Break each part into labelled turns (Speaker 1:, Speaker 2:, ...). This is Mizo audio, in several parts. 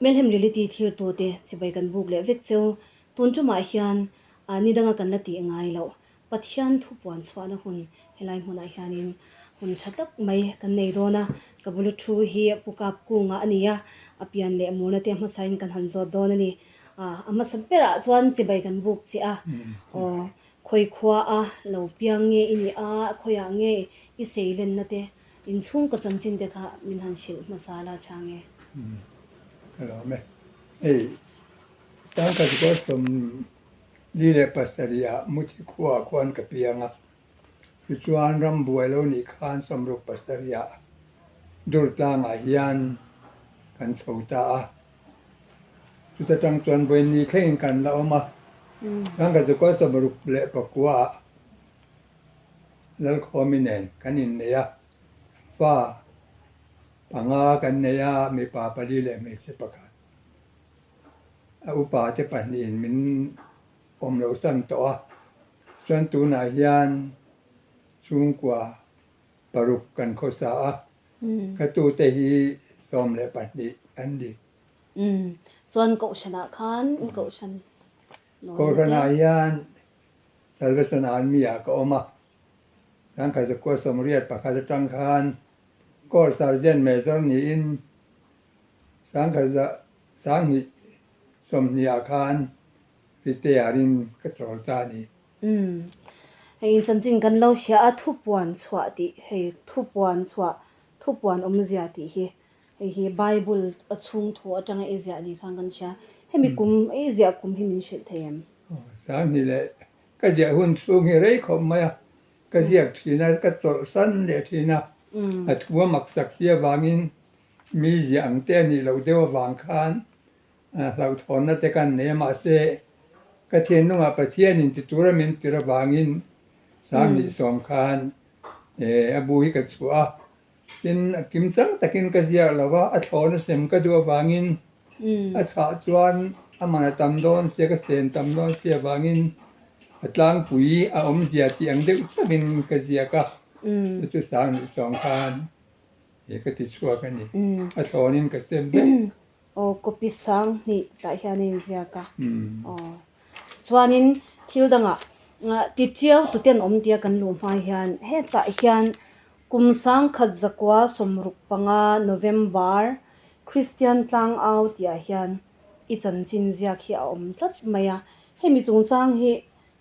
Speaker 1: Melhem Reality thirtute chibai kan buk leh vek cheu. Tun tumah hian ni danga kan la tih ngai loh Pathian thu puan chhuahna hun helai hmunah hianin hun tha tak mai kan nei dawn a. Ka bula thu hi Pu Kap Kunga a ni a, a pian leh murna te hmasain kan han zawt dawn a ni. A hmasa berah chuan chibai kan buk che a, aw khawi khua a lo piang nge i nih a, khawiah nge i seilenna te Inchhungkaw chanchin te kha min han hrilh hmasa la tha nge?
Speaker 2: Ka lawm e. Hei, Tangka zikawr 47 ah Muthi khuaah khuan ka piang a. Tichuan rambuai lo nih khan 67 ah Durtlangah hian kan chho ta a. Chuta tang chuan vawiin thlengin kan la awm a. Tangka zikawr 69 ah Lalkhawmi nen kan innei a, fa panga kan nei a, mipa pali leh hmeichhe pakhat. A upa te pahnihin min awm loh san tawh a, chuan tunah hian chhungkua paruk kan khawsa a, ka tute hi 12 an ni.
Speaker 1: Chuan Kohhranah khan Kohhran
Speaker 2: Kohhranah hian Salvation Army ah ka awm a, 1981 atang khan Corps Sergeant Major niin 1920 ah khan retire in ka chawl ta a ni.
Speaker 1: Umm. Hei chanchin kan lo hria a, thupuan chhuah tih hei thupuan chhuah, thupuan awmzia tih hi Hei hi Bible a chhung thu atanga i ziah ni khan kan hria. Hemi kum, i ziah kum hi min hrilh thei em?
Speaker 2: Aw, Sanghnih leh ka ziah hun chhung hi rei khawp mai a, ka ziak thin a, ka chawlh san leh thin a, a thu a mak sak si avangin mi ziah ang te a nih loh deuh avang khan hlauhthawnna te kan nei a, mahse ka thinlungah Pathianin ti tura min tir avangin 20 khan a bu hi ka chhuah a. Tin, a kim chang takin ka ziak lo va, a thlawhna sem ka duh avangin a chhah chuan a man a tam dawn sia, ka sen tam dawn si avangin a tlangpui a awmzia tih ang deuh chauhin ka ziak a, chu chu 20 khan he ka ti chhuak a ni. A thlawnin ka sem vek.
Speaker 1: Aw, copy 2000 tah hian a inziak a. Aw, chuanin thil dangah titiau tuten awm tia kan luh hma hian hetah hian Kum 1965 November Kristian Tlangau tihah hian i chanchin ziak hi a awm tlat mai a. Hemi chungchang hi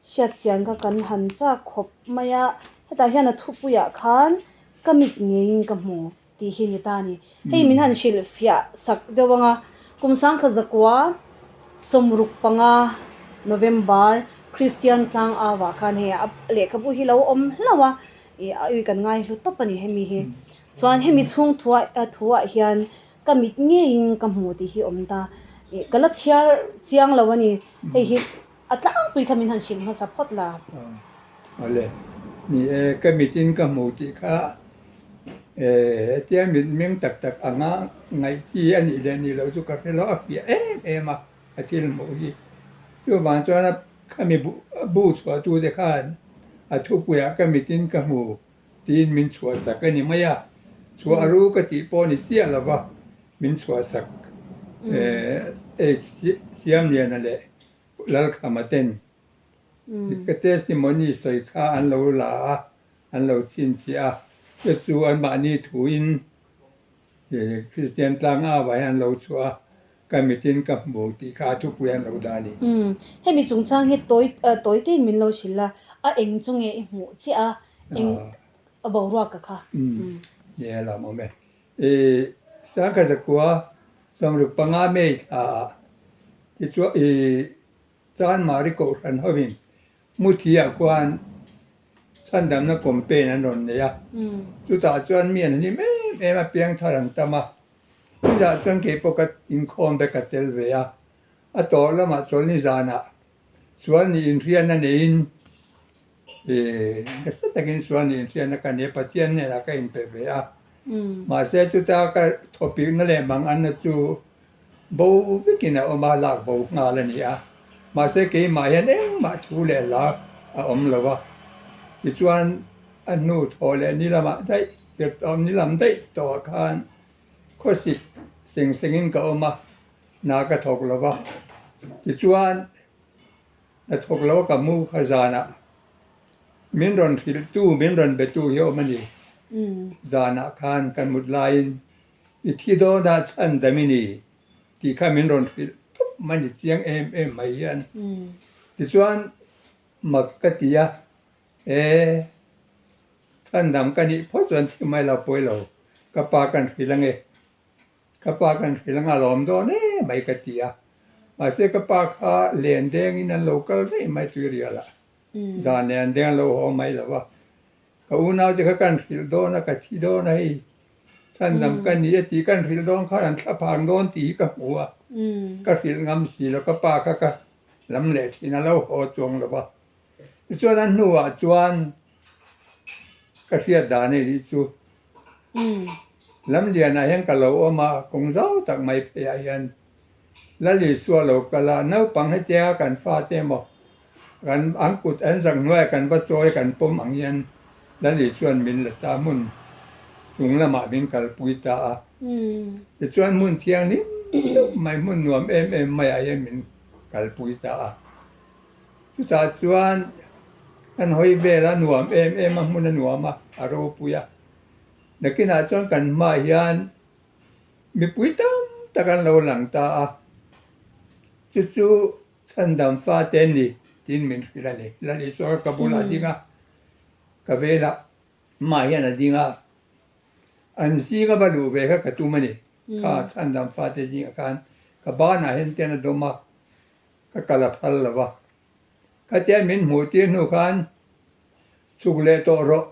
Speaker 1: hriatchian kha kan han chak khawp mai a, hetah hian a thupuiah khan ka mit ngeiin ka hmu tih hi ni ta a ni. Hei min han hrilhfiah sak deuh ang a, kum 1965 November Kristian Tlangauah khan hei a lehkhabu hi lo awm hlauh a, Ih a ui kan ngai hlu tawp a ni hemi hi. Chuan hemi chhung thuah thuah hian ka mit ngeiin ka hmu tih hi awm ta. Ih ka la chhiar chiang lo a ni. Hei hi a tlangpui kha min han hrilh hmasa phawt la.
Speaker 2: Awle, ni e, ka mitin ka hmu tih kha hetia mit meng tak tak anga ngaih chi a nih leh nih loh chu ka hre lo, a fiah em em a, a thil hmuh hi. Chuvang chuan a Khami bu chhuahtute khan a thupuiah ka mitin ka hmu tiin min chhuahsak a ni mai a, chhuah ru ka tih pawh ni chiah lo va, min chhuahsak H Siamliana leh Lalkhama ten ka testimony sawi kha an lo la a, an lo chhinchhiah a, chu chu anmahni thuin Kristian tlang avah hian an lo chhuah a, ka mitin ka hmu tih kha a thupui an lo dah a ni.
Speaker 1: Umm, hemi chungchang hi tawi tawi tein min lo hrilh a, a eng chu nge i hmuh chiah a, eng a boruak ka kha.
Speaker 2: Umm, ni a lam awm e. I 1965 May thla ah tichuan i Chanmari Kohhran hovin Muthiah khuan chhandamna campaign an rawn nei a, chutah chuan mi an hlim em em a, piangthar an tam a, chutah chuan kei pawh ka inkhawm ve ka tel ve a, a tawh lamah chawlhni zanah sual nih inhriatna neiin ih nasa takin sual nih inhriatna ka nei a, Pathian hnenah ka inpe ve a, mahse chuta ka thawpikna leh manganna chu Bo vekin a awm a, lak bo nghal a ni a. Mahse keimah hian engmah thu leh hla a awm lo a. Tichuan a hnu thaw leh ni lamah daih, tirh ni lam daih tawhah khan khawsik seng sengin ka awm a. Hna ka thawk lo va, tichuan hna thawk lo a ka mu kha zanah min rawn hrilh tu, min rawn be tu hi a awm a ni. Zanah khan kan mut laiin i thi dawn a chhan dam i ni tih kha min rawn hrilh tawp mai a ni chiang em em mai hian. Tichuan mak ka ti a, e chhan dam ka nih phawt chuan thi mai lo pawi lo, ka pa kan hrilh ange. Ka pa kan hrilh anga lawm dawn em mai ka ti a, mahse ka pa kha len dengin an lo kal daih mai tuirial ah, zan len deng an lo haw mai lo va, ka unau te kha kan hrilh dawn a, ka thi dawn a hei, chhandam ka ni a tih kan hrilh dawn khan an thla phang dawn tih hi ka hmu a, ka hrilh ngam si lo, ka pa kha ka lam leh thin a lo haw chuang lo va, tichuan a hnuah chuan ka hriat dan a nih chu. Lamlianah hian ka lo awm a, kawng zau tak mai pheiah hian Lal Isua lo kal a, naupang hetia kan fate emaw kan an kut an zak hnuaiah kan va chawi kan pawm ang hian Lal Isua'n min la ta hmun chung lamah min kalpui ta a. Tichuan hmun thianghlim deuh mai hmun nuam em em maiah hian min kalpui ta a. Chutah chuan kan hawi vel a nuam em em a, hmun a nuam a, a ropui a. Nakinah chuan kan hmaah hian mipui tam tak an lo lang ta a, chu chu chhandam fate an ni tiin min hrilh a ni. Lal Isua ka bulah a ding a, ka velah hmaah hian a ding a, an zinga va luh ve kha ka tum a ni. Kha chhandam fate zingah khan ka banah hian ten a dawm a, ka kal a phal lo va. Khatia min hmuh tir hnu khan Chhuk leh tawh rawh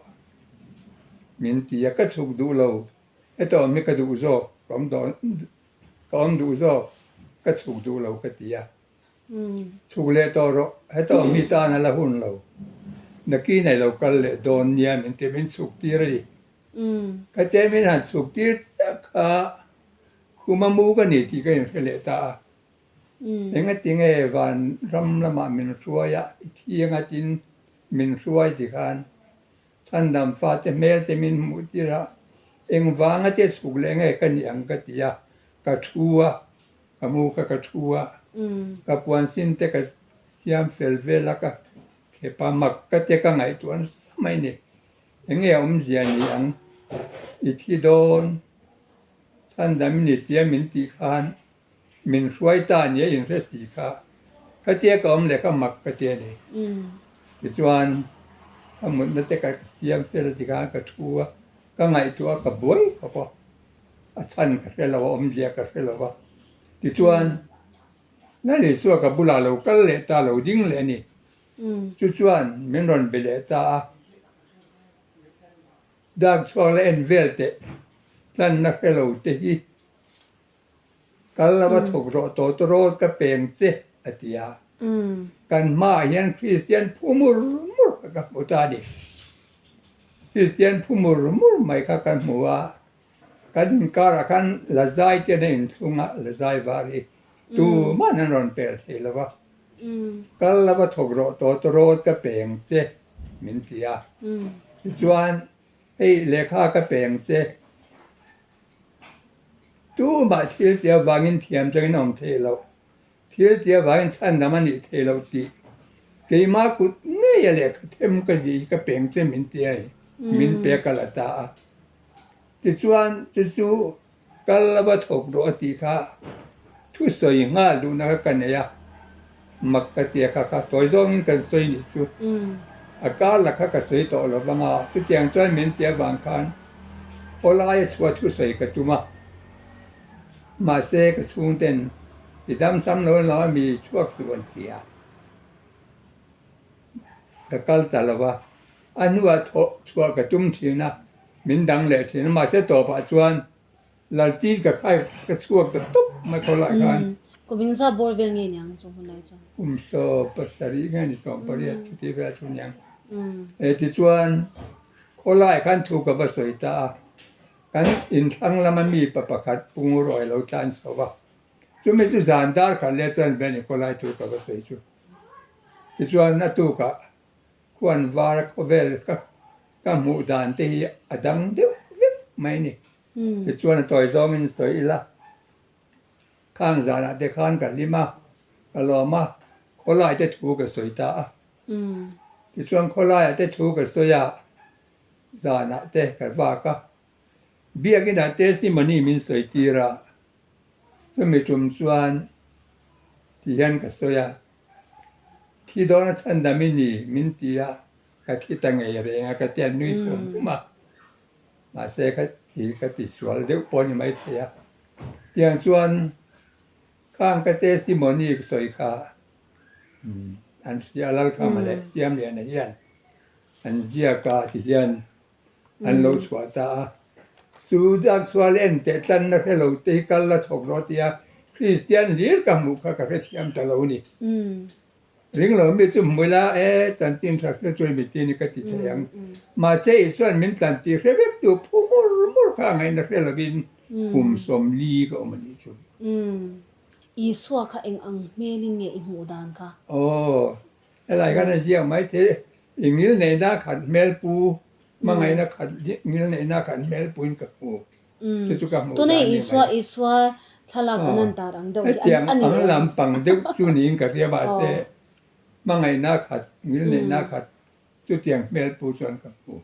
Speaker 2: min ti a, ka chhuk duh lo, heta awm hi ka duh zawk, ka awm dawn, ka awm duh zawk, ka chhuk duh lo ka ti a. Chhuk leh tawh rawh, heta awm hi tan a la hun lo, nakin a lo kal leh dawn nia min ti a, min chhuk tir a ni. Khatia min han chhuk tir chiah kha khuma mu ka ni tih ka inhre leh ta a. Engatinge van ram lamah min hruai a, i thiang a tin min hruai ti khan chhandam fate hmel te min hmuh tir a, engvanga te chhuk leh nge ka nih ang ka ti a, ka thu a, ka mu kha ka thu a, ka puan sin te ka siam fel vel a, ka thlep a, mak ka te ka ngaihtuah nasa mai ni, enge a awmzia ni ang, i thi dawn chhandam i ni tia min tih khan Min hruai ta nia inhre si kha ka tia ka awm leh kha mak ka ti a ni. Tichuan ka mutna te ka siam fel tikhan ka thu a, ka ngaihtuah a ka buai khawp a, a chhan ka hre lo a, awmzia ka hre lo a. Tichuan Lal Isua ka bulah lo kal leh ta lo ding leh a ni. Chu chuan min rawn be leh ta a, Dak chhuak la en vel teh tlanna hre lo te hi. Kal lova thawk rawh tawh te rawt ka peng che, a ti a. Kan hmaah hian Kristian phu mur mur kha ka hmu ta a ni. Kristian phu mur mur mai kha ka hmu a, kan inkarah khan lazai te an inthlung a, lazai var hi tuman an rawn pel thei lo va. Kal lova thawk rawh tawh te rawt ka peng che, min ti a. Tichuan, hei lehkha ka peng che. Tumah thil tia vangin thiam changin a awm theih loh, thil tia vangin chhandam a nih theih loh tih keimah kut ngei a lehkha them ka zih hi ka peng che min ti a ni, min pe ka la ta a. Tichuan chu chu kal lova thawk rawh a tih kha thusawi nghal duhna kha ka nei a, Mak ka ti a kha kha tawi zawngin kan sawi nih chu a kar la kha ka sawi tawh lo vang a, chutiang chuan min ti avang khan awlai a chhuah thu sawi ka tum a, mahse ka chhungten i dam sam lo lo a mi chhuak chu an ti a, ka kal ta lo va, a hnuah thawh chhuah ka tum thin a, min dang leh thin a, mahse tawpah chuan Laltin ka khai ka chhuak ta tawp mai khaw lai khan.
Speaker 1: Kum engzah bawr vel nge niang chu hun lai chuan?
Speaker 2: Kum 17 nge ni 18 chuti vel chu niang. E tichuan khaw lai khan thu ka va sawi ta a, kan inthlang lama mi pa pakhat Pu Ngurawi lo tlan chho va, chumi chu zan dar khat leh chuan ve ni khaw lai thu ka va sawi chu. Tichuan a tukah khuan var khawvel ka ka hmuh dan te hi a dang deuh vek mai a ni. Tichuan a tawi zawngin sawi ila. Khang zanah te khan ka hlim a, ka lawm a, khawlai te thu ka sawi ta a. Tichuan khawlaiah te thu ka sawi a, zanah te ka vak a. Biakinah testimony min sawi tir a, chumi tum chuan ti hian ka sawi a, Thi dawna chhandam i ni min ti a, ka thi ta ngei reng a ka ti a, nui hum hum a. Mahse ka ti ka ti sual deuh pawh a ni maithei a. Tiang chuan khang ka testimony ka sawi kha an hria a, Lalkhama leh Siamliana hian an ziak a ti hian an lo chhuah ta a. Chu dak sual en teh tlanna hre lo te hi kal la chhawk rawh tia Kristian hlir ka hmuh kha ka hrethiam ta lo a ni. Ring lo mi chu hmu ila e chanchin tha hre chu mi ti ni ka ti thei ang. Mahse Isua'n min tlan tih hre vek tu phu mur mur kha a ngaihna hre lovin kum 40 ka awm a nih chu.
Speaker 1: Isua kha eng ang hmelin nge i hmuh dan kha?
Speaker 2: Aw, helai khan a ziak mai thei. I ngil neihna khat hmel pu, hmangaihna khat ngil neihna khat hmel puin ka hmu. Chu chu ka hmuh
Speaker 1: Tuna
Speaker 2: dan a ni
Speaker 1: Isua
Speaker 2: mai.
Speaker 1: Isua thlalak an han tar ang deuh hi
Speaker 2: Hetiang
Speaker 1: a ni
Speaker 2: ang
Speaker 1: em?
Speaker 2: lampang deuh chu niin ka hria mahse hmangaihna khat, ngil neihna khat chutiang hmel pu chuan ka hmu.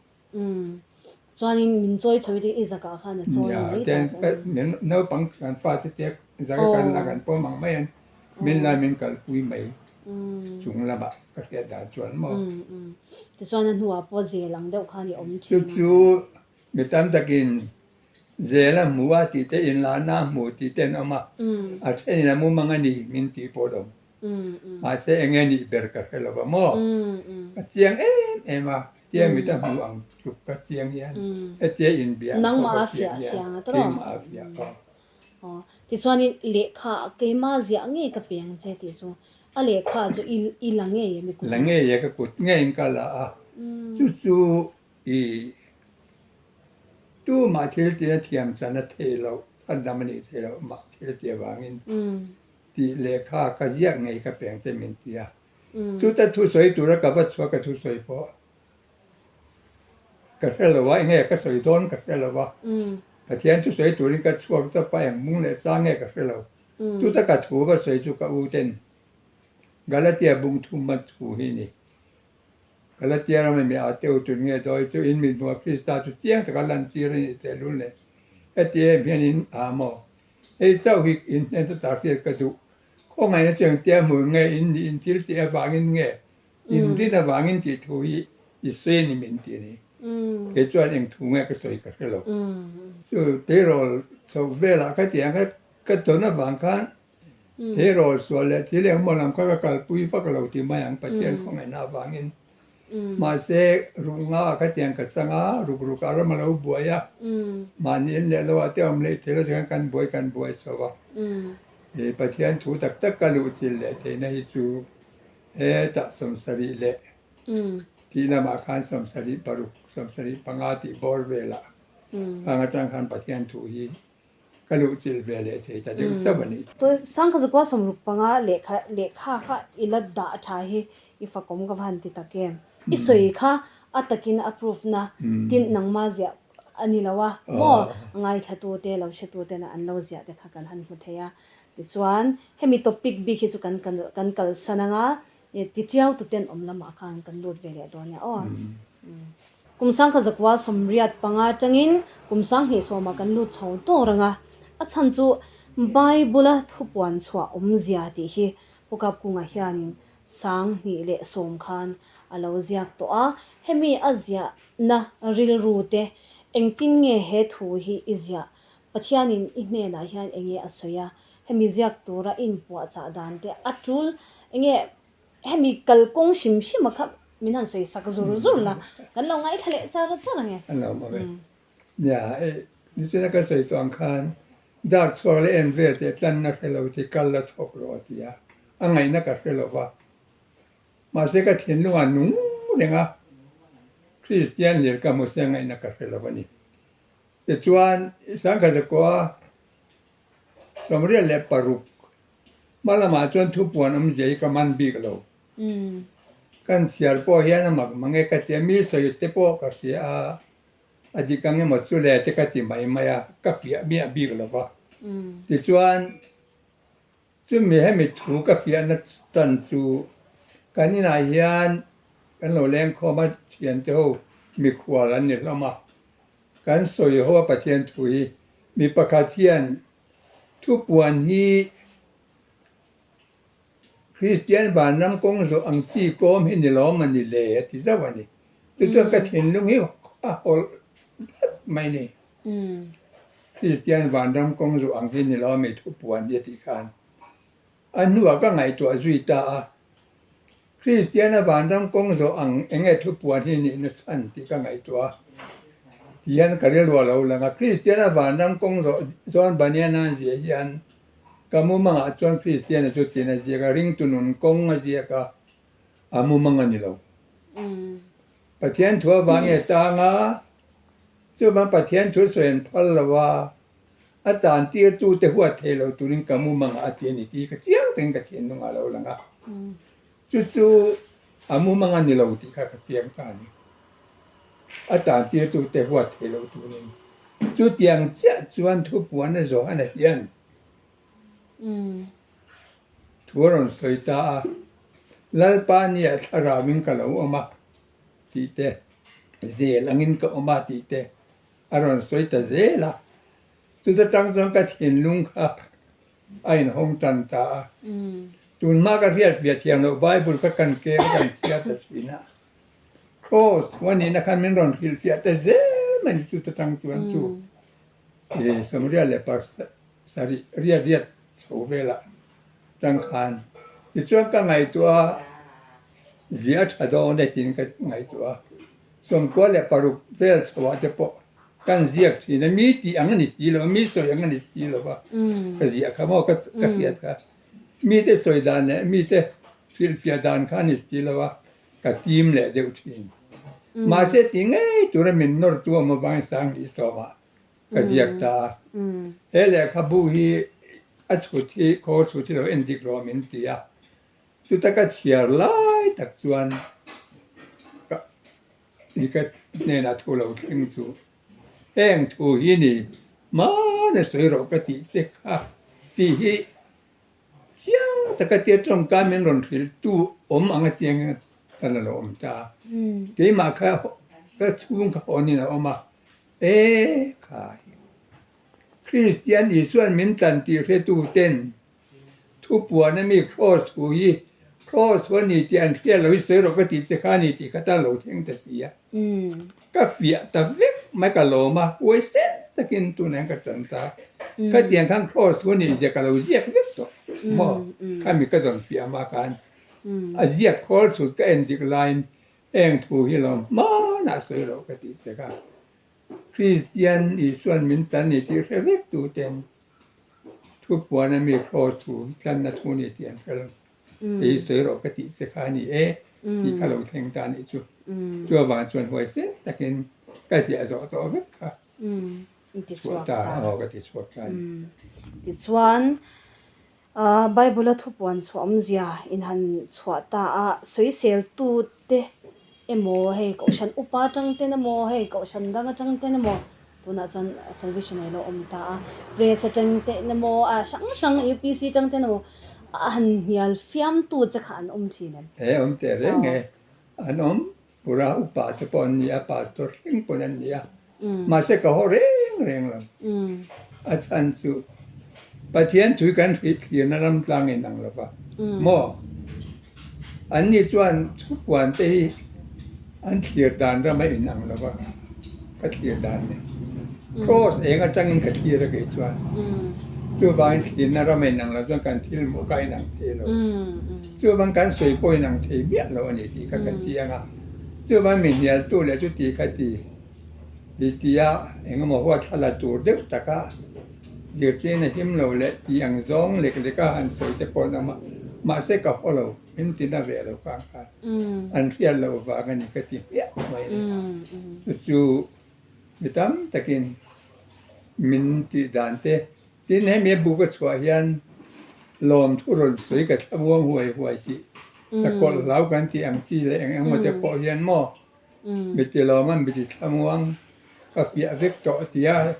Speaker 1: Chuanin min chawi chho i zakah khan a chawi
Speaker 2: Nia,
Speaker 1: mai
Speaker 2: ten
Speaker 1: ta chu.
Speaker 2: min naupang kan fate te zaka kan la kan pawm ang mai an min lai min kalpui mai chung lamah ka hriat dan chuan maw.
Speaker 1: Tichuan a hnuah pawh zel ang deuh khan i awm
Speaker 2: Chu
Speaker 1: thin a.
Speaker 2: chu Mi tam takin zel a hmu a tih te, inlahna a hmu tih te an awm a, a thenin a mumang a ni min tih pawh an awm. Mahse eng nge nih ber ka hre lo va maw? Ka chiang em em a, hetia mit a hmu ang tluk ka chiang hian, hetia inbia ang pawh ka chiang hian, keimah a fiah aw.
Speaker 1: Aw, tichuanin lehkha keimah ziah ngei ka peng che tih chu a lehkha chu i la ngei em i kut?
Speaker 2: La ngei e, ka kut ngeiin ka la a, chu chu I tumah thil tia thiam chan a theih loh, chhandam a nih theih loh mah thil ti avangin tih lehkha ka ziak ngei ka peng che min ti a. Chuta thusawi tura ka va chhuah ka thusawi pawh ka hre lo a, enge ka sawi dawn ka hre lo a. Pathian thusawi turin ka chhuak tawp a, eng mung leh chang nge ka hre lo. Chuta ka thu va sawi chu ka u ten Galatia bung thum a thu hi ni. Galatia rama mi a teu tun nge dawi chu in mit hmuh Krista chu chiang taka lantir a nih tehlul nen heti em hian in a maw? Hei chauh hi in hnen ta tak hriat ka duh. Khawngaihna chu engtia hmu nge in nih in thil tih avangin nge in rin avangin tih thu hi i sawi a ni min ti a ni. Kei chuan eng thu nge ka sawi ka hre lo. Chu tleirawl chhoh velah khatiang kha ka tawn avang khan He rawl sual leh thil engmaw lam kha ka kalpui vak lo ti mai ang Pathian khawngaihna avangin. Mahse, ruknga ah khatiang ka chang a, ruk ruk ah ram a lo buai a, mahni in leh lo ah te awm leh thei lo tikhan kan buai kan buai chho a. He Pathian thu tak tak ka luh chilh leh theihna hi chu hetah 70 leh tih lamah khan 76, 75 tih bawr velah khang atang khan Pathian thu hi Ka luh chilh ve leh thei ta deuh chauh a nih.
Speaker 1: Sangkhazukua 65 lehkha lehkha kha i la dah tha hi i fakawm ka va han ti tak em. I sawi kha a takin a proof na tin nangma ziah a ni lo a maw ngaithla tu te lo hre tu ten an lo ziah te kha kan han hmu thei a. Tichuan hemi topic bik hi chu kan kan kalsan anga Tichiau tuten awm lamah khan kan lut ve leh dawn nia aw. Kum 1985 atangin kum 2010 ah kan lut chho tawr ang a, a chhan chu Bible-a thupuan chhuah awmzia tih hi Pu Kapkunga hianin 2010 khan a lo ziak tawh a, hemi a ziahna rilru te engtin nge he thu hi i ziah, Pathianin i hnenah hian enge a sawi a, Hemi ziak tura inpuahchah dan te a tul enge hemi kalkawng hrim hrim a kha min han sawi sak zur zur la, kan lo ngaithla leh char char ange.
Speaker 2: An lo awm e. Nia, hei nichina ka sawi tawh ang khan dark chhuak leh en vel teh tlanna hre lo ti kal la thawk rawh a ti a, a ngaihna ka hre lo va. Mahse ka thinlungah nung reng a, Kristian lir ka hmu se a ngaihna ka hre lo a ni. Tichuan, 1906 hma lamah chuan thupuan awmzia hi ka man bik lo. Kan chhiar pawh hian a mak mang e ka ti a, mi sawi te pawh ka hria a, a dik ang emaw chu le te ka ti mai mai a, ka fiah miah bik lo va. Tichuan. Chumi hemi thu ka fiahna tan chu kan inah hian kan lo lengkhawm a, thiante ho mikhual an ni hlawm a, kan sawi ho a Pathian thu hi mi pakhat hian thupuan hi Kristian vanram kawng zawh ang chi kawm hi ni lawm a ni le a ti zauh a ni. Chu chuan ka thinlung hi a hawlh vat mai ni. Kristian vanram kawng zawh ang hi ni lawm i thupuan hi a tih khan a hnuah ka ngaihtuah zui ta a. Kristiana vanram kawng zawh ang eng nge thupuan hi nihna chhan tih ka ngaihtuah a. Ti hian ka rilru a lo lang a. Kristiana vanram kawng zawh John Bunyan-a ziah hian Ka mumangah chuan Kristiana chu tin a ziak a, ringtu nun kawng a ziak a, a mumang a ni lo. Pathian thu avang nge tang a, chuvang Pathian thu sawi an phal lo a, a tan tirtu te huat thei lo turin ka mumangah a ti a ni tih ka chiang takin ka thinlungah a lo lang a. Chu chu a mumang a ni lo tih kha ka chiang ta a ni. A tan tirtu te huat thei lo turin. Chutiang chiah chuan thupuana Johana hian thu a rawn sawi ta a, Lalpa nia thlarauin ka lo awm a tih te, zel angin ka awm a tih te a rawn sawi ta zel a. Chuta tang chuan ka thinlung kha a inhawng tan ta a. Tunhma ka hriat fiah thiam loh Bible ka kan keng a kan chhiar ta thin a. Cross thu a nihna khan min rawn hrilhfiah ta zel mai ni chuta tang chuan chu Sawmriat leh Pasarih riat riat chho velah tang khan tichuan ka ngaihtuah a, zia a tha dawn e tiin ka ngaihtuah a. Sawmkua leh paruk vel chhoah te pawh kan ziak thin a, mi tih ang a ni si lo a, mi sawi ang a ni si lo va, ka ziah kha maw ka hriat kha. Mite sawi dan leh mite hrilhfiah dan kha a ni si lo a, ka tim leh deuh thin. Mahse ti ngei tura min nawr tu awm avangin Sanghnih sawmah ka ziak ta a. He lehkhabu hi a chhut hi khaw chhut hi lo en dik rawh min ti a. Chuta ka chhiar lai tak chuan ka ni ka hnenah thu lo thleng chu heng thu hi ni hmana sawi rawh ka tih che kha tih hi Chiang taka tia tawngka min rawn hrilh tu awm ang a chiang tan a lo awm ta. Keimah kha ka chhung kha awnin a awm a, E khai! Kristian Isuan min tlan tih hretu ten thupuan ami Kraws thu hi Kraws thu a ni tih an hriat lo hi sawi rawh ka tih che kha a ni tih kha tan lo thleng ta si a. Ka fiah ta vek mai ka lawm a, huaisen takin tunah hian ka tan ta. Khatiang khan Kraws thu nih zia ka lo ziak vek tawh maw? Khami ka zawn fiah hma khan a ziak khawl chhut ka en dik laiin heng thu hi lawm hmanah sawi loh ka tih che kha. Kristian Isuan min tan ni tih hre vek tu ten thupuan ami Kraws thu tlanna thu ni tih an hre lo. Kei sawi rawh ka tih che kha a ni e tih kha lo thleng ta a nih chu. Chu avang chuan huaisen takin ka ziah zawh tawh vek kha chhuah ta aw ka ti chhuak ta a ni.
Speaker 1: Tichuan Bible-a thupuan chhuah awmzia inhan chhuah ta a, sawiseltute emaw hei kohhran upa atang ten emaw hei kohhran dang atang ten emaw tunah chuan salvation a lo awm ta a press atang ten emaw a hrang hrang upc atang ten emaw a han hnial fiam tu che kha an awm thin em?
Speaker 2: He awm teh reng e, an awm pura upa te pawh an ni a pastor thleng pawn an ni a mahse ka haw reng reng lo a chhan chu Pathian thui kan hrih thlirna ram tlang in ang lova maw an ni chuan thupuan te hi an thlir dan ram a in ang lova ka thlir dan ni cross eng atangin ka thlir a kei chuan chuvangin thlirna ram a in ang lo chuan kan thil hmuh kha a in ang thei lo chuvang kan sawi pawh in ang thei miah lo a ni tih kha ka chiang a chuvang mi hnialtu leh chuti kha ti. Ti tia engemaw huat thla la tur deuh taka zirtirna him lo leh tih ang zawng lek leka han sawi te pawh an awm a, mahse ka haw lo, min ti na ve lo khan khan an hriat loh vang a ni ka ti hmiah mai a ni. Chu chu mi tam takin min tih dan te, tin hemi a buk a chhuah hian lawmthu rawn sawi ka thlamuang huai huai tih sakawlh hlau kan tih ang chi leh eng engemaw te pawh hian maw Mi ti lawm a, mi ti thlamuang ka fiah vek tawh tia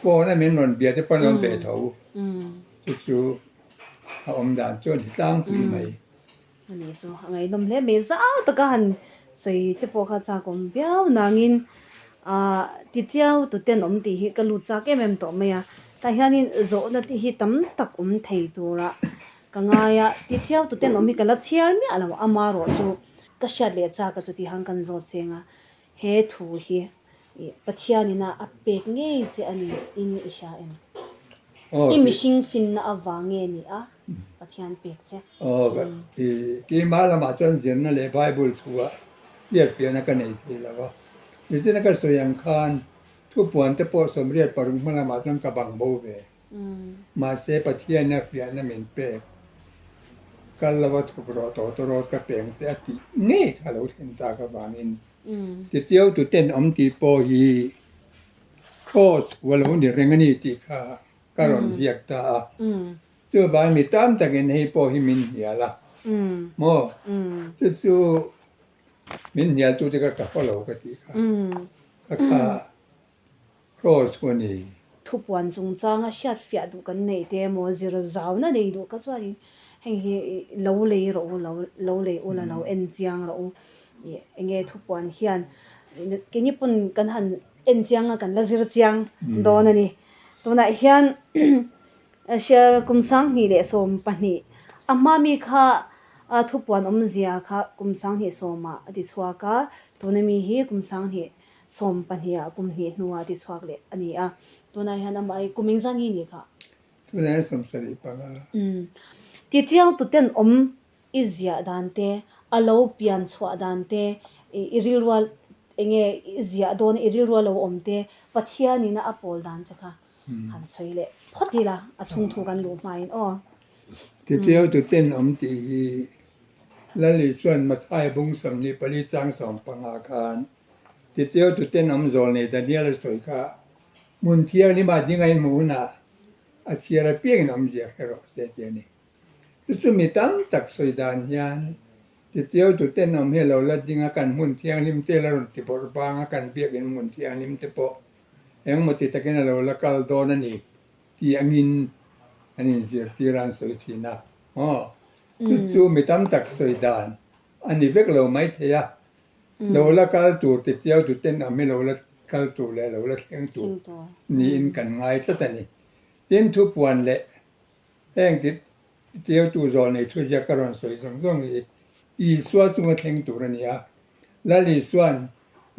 Speaker 2: phone a min rawn bia te pawh an awm ve tho. Chu chu A awm dan chuan hi tlangpui mai.
Speaker 1: A ni chu a ngaihnawm hle mai. Zau taka han sawi te pawh kha chak awm viau nangin ah titiau tuten awm tih hi ka lut chak em em tawh mai a. Tah hianin zawhna te hi tam tak awm thei tura ka ngai a. Titiau tuten awm hi ka la chhiar miah lo amarawh chu ka hriat leh chak a chuti han kan zawt cheng a. He thu hi Pathianin a a pek ngei che a ni in i hria em? I mihring finna avang nge ni a Pathian pek che?
Speaker 2: Aw, keimah lamah chuan zirna leh Bible thu ah hriatfiahna ka nei thei lo a. Nichina ka sawi ang khan thupuan te pawh 86 hma lamah chuan ka bang bo ve. Mahse Pathian a fiahna min pek kal lo a thawk rawh tawh tawrawt ka peng che a tih ngei kha lo thlen tak avangin titiau tuten awm tih pawh hi Kraws hu a lo ni reng a ni tih kha ka rawn ziak ta a. Chuvang mi tam takin hei pawh hi min hnial a maw? Chu chu min hnialtute kha ka haw lo ka tih kha. Ka kha Kraws hu a ni.
Speaker 1: Thupuan chungchanga hriatfiah duh kan neih te emaw zir zauna nei duh kha chuanin heng hi lo lei rawh u, lo lei ula lo en chiang rawh u. Eng nge thupuan hian keini pawn kan han en chiang a kan la zir chiang dawn a ni. Tunah hian kum 2012 a hma mi kha thupuan awmzia kha kum 2010 ah a ti chhuak a, tuna mi hi kum 2012 ah kum hnih hnuah a ti chhuak leh a ni a. Tunah hian amah hi kum engzah nge ni kha?
Speaker 2: Tunah hian 75.
Speaker 1: Tichiang tuten awm I ziah dan te, a lo pian chhuah dan te, i rilrua enge i ziah dawn i rilrua lo awm te, Pathianin a pawl dan che kha han sawi leh phawt ila a chhung thu kan luh hmain aw.
Speaker 2: Titiau tuten awm tih hi Lal Isuan Mathai bung 24 chang 15 khan Titiau tuten awm zawl nei Daniel a sawi kha hmun thianghlim ah ding a inhmuh hunah a chhiar apiangin awmzia hre rawh se tih a ni. Chu chu mi tam tak sawi dan hian titiau tuten awm hi a lo la ding a, kan hmun thianghlim te la rawn ti bawrh bang a, kan biakin hmun thianghlim te pawh engemaw ti takin a lo la kal dawn a ni tih angin an inzirtir a, an sawi thin a. Aw, chu chu mi tam tak sawi dan a ni vek lo maithei a, lo la kal tur titiau tuten awm hi lo la kal tur leh lo la thleng tur niin kan ngai tlat a ni. Tin, thupuan leh Heng ti tiautu zawl nei thu ziak ka rawn sawi zawng zawng hi Isua chunga thleng tur a ni a. Lal Isua'n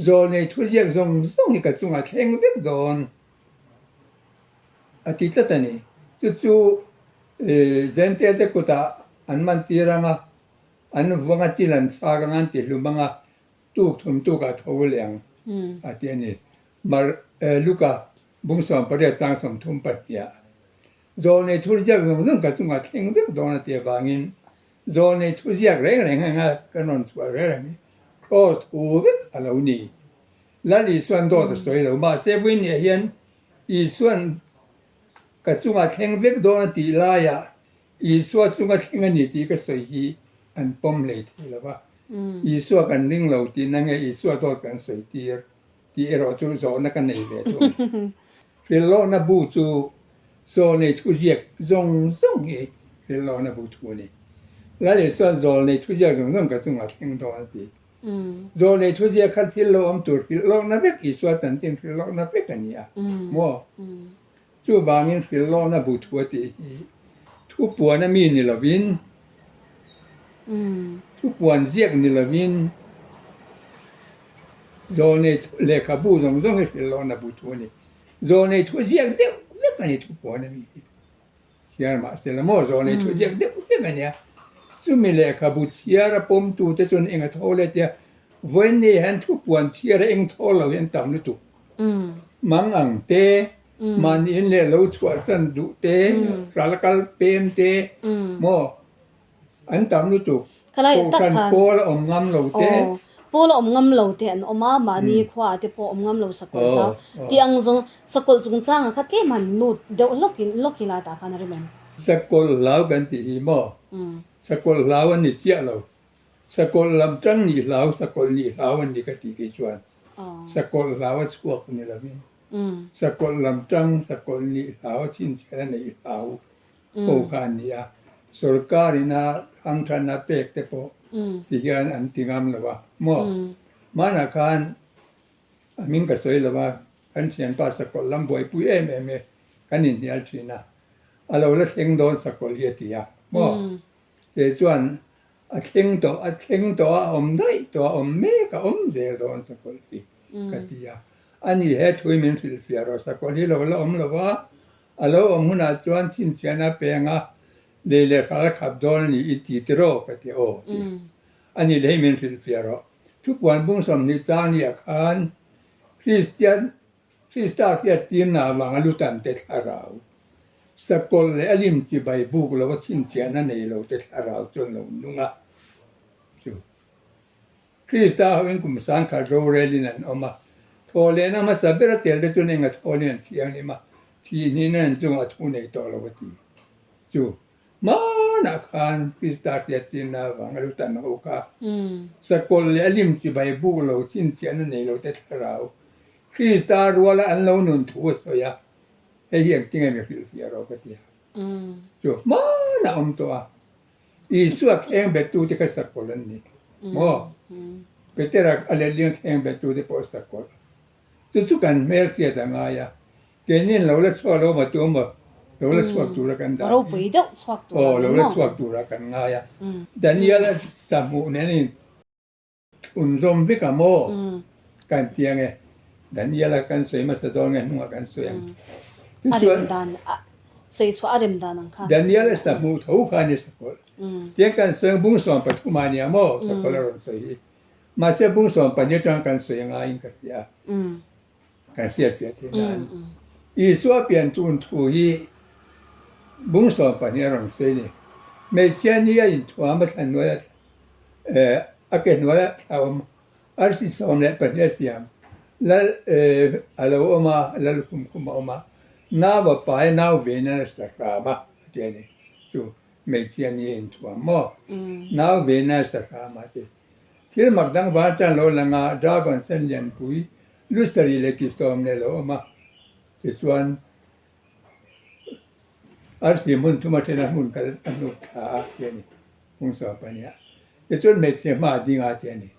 Speaker 2: zawl nei thu ziak zawng zawng hi ka chunga thleng vek dawn a ti tlat a ni. Chu chu Zentail te kutah an man tir ang a, an vuang a chil an chhak ang a, an ti hlum ang a, tuk thum tukah tho leh ang a ti a ni. Mar Luka bung 18 chang 32. Zawlnei thu ziak zawng zawng ka chungah thleng vek dawn a tih avangin zawlnei thu ziak reng reng anga kan rawn chhuah reng reng hi Kraws hu vek a lo ni. Lal Isuan dawt a sawi lo. Mahse vawiinniah hian Isuan ka chungah thleng vek dawn a tih laiah Isua chunga thleng a ni tih ka sawi hi an pawm hlei thei lo va. Isua kan ring lo tihna nge Isua dawt kan sawi tir tih erawh chu zawhna ka nei ve thung. Hrilhlawhna bu chu Zawlnei thuziak zawng zawng hi hrilhlawhna bu thu a ni. Lal Isua'n Zawlnei thuziak zawng zawng ka chungah thleng dawn a ti. Zawlnei thuziak kha thil lo awm tur hrilhlawhna vek Isua chanchin hrilhlawhna vek a ni a maw? Chuvangin hrilhlawhna bu thu a tih hi thupuan a mi ni lovin, thupuan ziak ni lovin Zawlnei lehkhabu zawng zawng hi hrilhlawhna bu thu a ni. Zawlnei thu ziak deuh vek a ni thupuan a mi hi. Chhiar mahse la maw zawlnei thu ziak deuh vek a nia. Chumi lehkhabu chhiar a pawmtu te chuan eng a tho le tia vawiin ni hian thupuan chhiar a eng tho lo hi an tam lutuk. Mang ang te, mahni in leh lo chhuahsan duh te, ral kal pem te maw An tam lutuk. Kohhran pawl a awm ngam lo te.
Speaker 1: Aw, pawl a awm ngam lo te an awm a, mahni khuaah te pawh awm ngam lo sakawlh hlau. Tih ang zawng sakawlh chungchangah kha tlem han lut deuh hlawk in hlawk ila tah khan a rim em?
Speaker 2: Sakawlh hlau kan tih hi maw? Sakawlh hlau an ni chiah lo. Sakawlh lam tang nih hlau, sakawlh nih hlau an ni ka tih kei chuan. Sakawlh hlau a chhuak ni lovin. Sakawlh lam tang, sakawlh nih hlau, chhinchhiah a neih hlau. Ho kha an ni a. Sorkar ina hangthanna pek te pawh ti hian an ti ngam lo a maw? Hmanah khan a hming ka sawi lo a, kan thianpa sakawlh lam buaipui em em e kan inhnial thin a, a lo la thleng dawn sakawlh hi a ti a maw? Kei chuan a thleng tawh, a thleng tawh a, a awm daih tawh a, a awm mek a, awm zel dawn sakawlh hi ka ti a. Ani he thu hi min hrilhfiah rawh, sakawlh hi lo la awm lo va, A lo awm hunah chuan chhinchhiahna peng a, lei leh hral khap dawn a ni i ti tiraw? ka ti aw ti a. A nih leh hi min hrilhfiah rawh. Thupuan bung 20 chang ni ah khan Kristian, Krista hriat tirna avanga lutan te thlarau, sakawlh leh a lim chibai buk lova chhinchhiahna nei lo te thlarau chuan lo nung a chu. Krista hoin kum sangkhat rorelin an awm a, thawhlehna hmasa bera tel te chuan enga thawlin an thianghlim a, thihhnihna an chungah thu nei tawh lo a ti. Chu hmanah khan Krista hriattirna avanga lu tan ho kha sakawlh leh a lim chibai buk lo chhinchhiahna nei lo te thlarau Krista ruala an lo nun thu a sawi a, hei hi engtinge mi hrilhfiah rawh ka ti a. Chu hmanah awm tawh a. Isua thleng bettute kha sakawlh an ni maw? Petera a letling thleng bettute pawh sakawlh. Chu chu kan hmel hriat a ngai a, keinin lo la chhuak lo maw tu maw lo la chhuak tura kan dah hi aw lo la chhuak tura kan ngai a. Daniel-a sahmuh nen in Unzawm vek a maw? Kan ti ang e. Daniel-a kan sawi hmasa dawn nge hnungah kan sawi ang.
Speaker 1: Tichuan,
Speaker 2: Daniel-a sahmuh tho kha a ni sakawlh. Tiang kan sawi ang bung 13 ah a nia maw sakawlh a rawn sawi hi. Mahse bung 12 atang kan sawi a ngaiin ka hria a. Kan hriatfiah theih nan Isua pian tun thu hi bung 12 a rawn sawi a ni. Hmeichhia ni a inthuam a thlan hnuaia a ke hnuaia thla awm arsi 12 a siam lal a lo awm a, lal khum khum a awm a, nau a pai nau ve nan a sa hram a a ti a ni. Chu hmeichhia ni a inthuam maw? Nau ve nan a sa hram a ti. Thil mak dang var tan lo lang a, dragon sen lianpui lu sarih leh ki sawm leh lo awm a, tichuan arsi hmun thuma thena hmun kal a hnuk thla a ti a ni, hmung sawm pahnih ah. Tichuan hmeichhe hma a ding a ti a ni.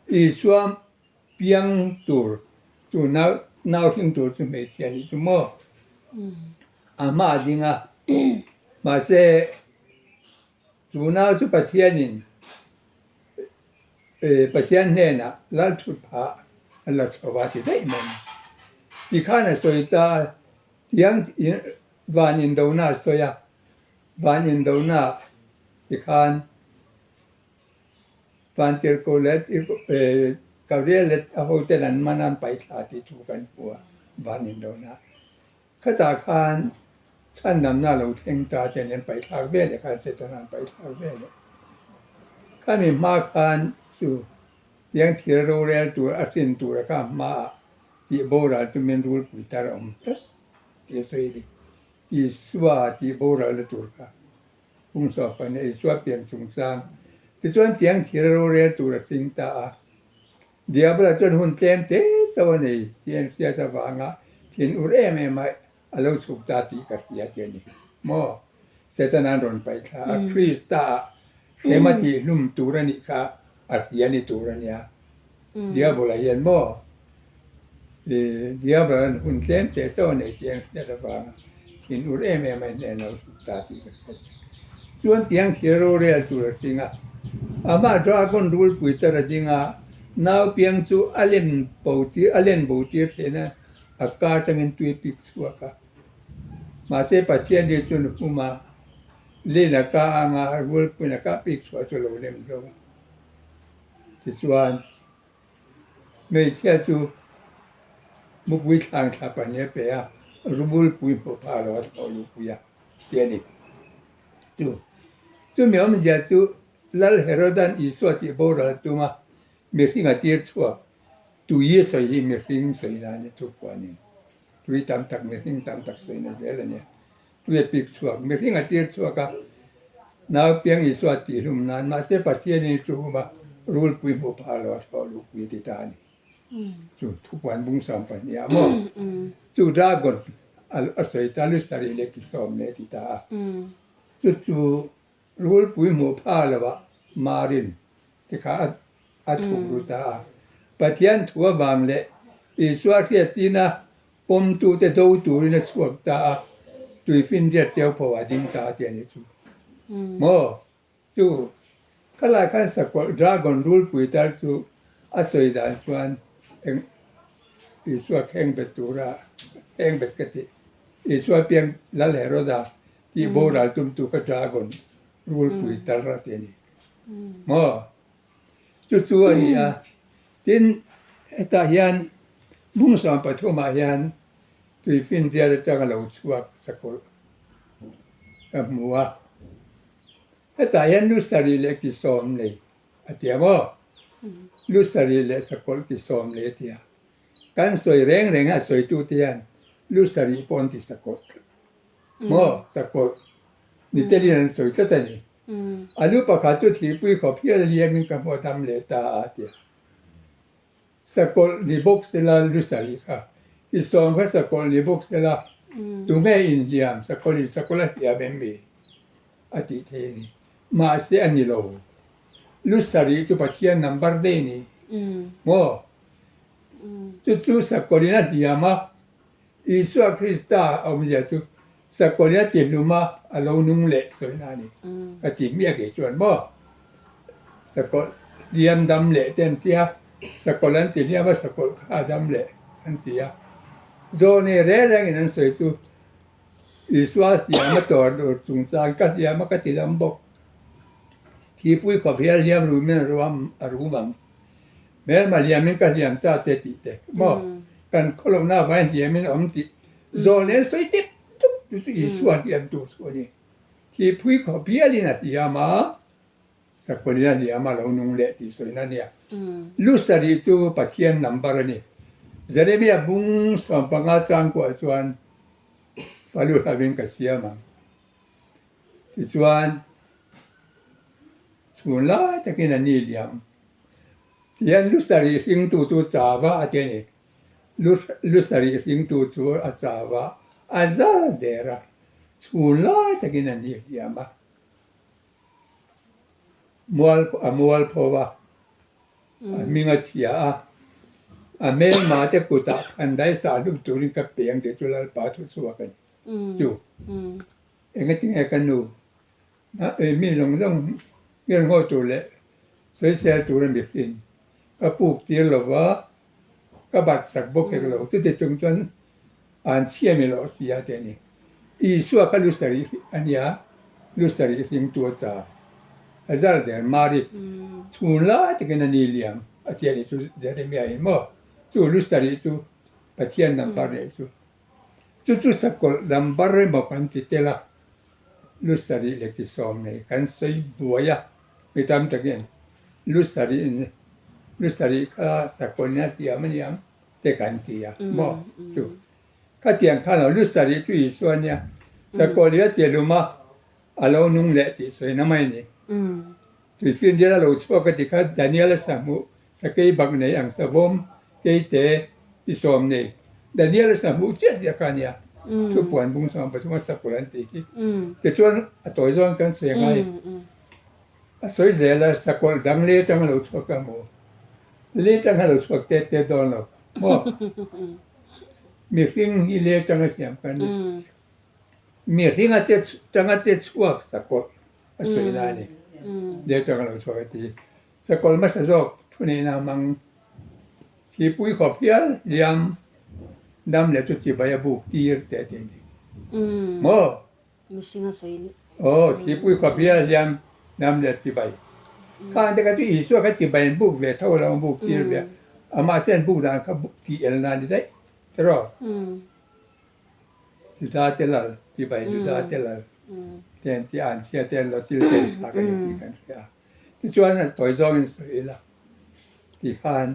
Speaker 2: Isua piang tur chu nau nau hring tur chu hmeichhia nih chu maw? A hma a ding a, mahse Chu nau chu Pathianin Pathian hnenah lal thut phah a la chho a ti daih mai. Tikhan a sawi ta, tiang van indona a sawi a, van indona tikhan Vantirhkoh leh Gabriel leh a hoten an man a an paih thla tih thu kan hmu a van indona. Khatah khan chhandamna lo thleng ta ten an paihthlak ve leh khan Setana an paihthlak ve leh. Khami hma khan chu tiang thil rorel tur a hrin tura kha hmaah tih boral tumin rulpui tar a awm tlat tih a sawi a ni. Isua tih boralna tur kha pungchhuak pahnih Isua pian chungchang tichuan tiang thil rorel tur a hring ta a. Diabla chuan hun tlem te chauh a nei tih an hriat avanga thin ur em em a a lo chhuk ta tih ka hria ti a ni maw? Setana'n rawn paih thla a, Krista ah hrem a tih hlum tur a nih kha a hria ni tur a nia. Diabla hian maw? Diabla'n hun tlem te chauh a nei tih an hriat avanga thin ur em em a inhnen a lo chhuk ta tih ka hria ti. Chuan tiang thil rorel tur a hring a, amah dragon rulpui tar a ding a, nau piang chu a lem bo tir a len bo tir theih na a ka atangin tui pik chhuak a. Mahse Pathian hi chuan hum a, lin a ka anga rulpuiin a ka pik chhuah chu a lo lem zo a. Tichuan hmeichhia chu mupui thlang thla pahnih a pe a, rulpui hmuh phah lo a thlawh luhpui a. Tih a ni. Chu chumi awmzia chu Lal Herodan Isua tih boral tuma mihring a tir chhuak tui a sawi hi mihring sawi nan a thu phuanin tui tam tak mihring tam tak sawina zel a nia. Tui a pik chhuak mihring a tir chhuak a nau piang Isua tih hlum nan mahse Pathianin chu huma rulpui hmuh phah lo a thlawh luhpui a ti ta a ni. Chu thupuan bung 12 ah maw chu dragon a sawi ta lu sarih leh ki sawm leh a ti ta a. Chu chu. Rulpui hmuh pha lovah Marin te kha a thuk ru ta a. Pathian thu avang leh Isua hriattina pawmtute do turin a chhuak ta a, tuifinriat teu pho a ding ta a ti a nih chu. Maw? Chu khalai khan sakawlh dragon rulpui tar chu a sawi dan chuan eng Isua kheng bet tura kheng bet ka tih Isua piang Lal Heroda tih boral tumtu kha dragon rulpui tar a ti a ni maw? Chu chu a ni a, tin hetah hian bung 13 ah hian tuifinriat atanga lo chhuak sakawlh ka hmu a, hetah hian lu sarih leh ki sawm nei a ti a maw? Lu sarih leh sakawlh ki sawm nei a ti a, kan sawi reng reng a sawitute hian lu sarih pawh an ti sakawlh maw? Sakawlh ni telin an sawi tlat a ni. A lu pakhat chu thihpui khawp hial liamin ka hmu a dam leh ta a ti a. Sakawlh ni bawk sela lu sarih kha i sawm kha sakawlh ni bawk sela tunge inhliam sakawlhin sakawlh a hliam em mi? a tih thei a ni. Mahse a ni lo. Lu sarih chu Pathian number daih a ni maw? Chu chu sakawlhin a hliam a, Isua Krista awmzia chu Sakawlh a tihlum a, a lo nung leh sawi na a ni. Ka ti hmiah kei chuan maw? Sakawlh hliam dam leh te an ti a, sakawlh an ti hliam a, sakawlh kha a dam leh an ti a. Zawhne reng rengin an sawi chu Isua hliam a tawr tur chungchang ka hliam a ka ti dam bawk. Thipui khawp hian hliam rumin a rum ang. Hmelma hliamin ka hliam ta che tih te maw? Kan khawlawmna avangin hliamin a awm tih zawl nen sawi tek tuk chu chu Isua hliam tur chu a ni. Thihpui khawp hialin a hliam a, Sakawlhin a hliam a lo nung leh tih sawina a nia. Lu sarih chu Pathian number a ni. Jeremia bung 15 changkuah chuan falu hlavin ka siam ang. Tichuan, chhun lai takin a ni liam. Tihian lu sarih hringtu chu chava a ti a ni. Lu sarih hringtu chu a chava a zal der a, chhun lai takin a ni liam a. Mual a mual pho a, a hming a chhia a, a hmelma te kutah khandai sah hlum turin ka pe ang tih chu Lalpa thu chhuak a ni. Chu. Engatinge ka nu mi zawng zawng hmel ngaw tur leh sawisel tur a mihring ka puk tir lo va, ka bat sak bawk hek lo. Chuti chung chuan an chhia mi loh si a ti a ni. Isua kha lu sarih a nia, lu sarih hringtu a cha. A zar der Mari chhun lai takin a ni liam a ti a ni chu Jeremia in maw? Chu lu sarih chu Pathian number neih chu. Chu chu sakawlh number emaw kan ti tel a, lu sarih leh ki sawm nei kan sawi buai a, mi tam takin lu sarih lu sarih kha sakawlh nia hliam a niang te kan ti a maw chu. Khatiang khan lo lu sarih chu Isua nia sakawlh hi a ti hlum a, a lo nung leh tih sawina mai a ni. Tuifinrial a lo chhuak a ti kha Daniel a sahmuh Sakei bak nei ang savawm keite i sawm nei. Daniel a sahmuh chiah chiah kha a nia. Thu puan bung 13 a sakawlh an tih hi. Tichuan a tawi zawn kan sawi ngai. A sawi zel a sakawlh dang le atang a lo chhuak a maw? Le atang a lo chhuak tet tet dawn lo maw? Mihring hi le atanga siam kan ni. Mihring a che tanga che chhuak sakawlh a sawi lai a ni. Le atang a lo chhuak a ti. Sakawlh hmasa zawk thuneihna hmang thipui khawp hial hliam dam leh chu chibai a buk tir teh a ti a ni maw? Aw, thipui khawp hial hliam dam leh chibai. Khang te kha chu Isua kha chibai an buk ve tho lo an buk tir ve a, amah se an buk dan kha tih el na a ni daih tiraw? Juda te lal, chibai Juda te lal te an ti a, an chhia te an lo til te an chhak a ni tih kan hria a. Tichuan a tawi zawngin sawi ila tikhan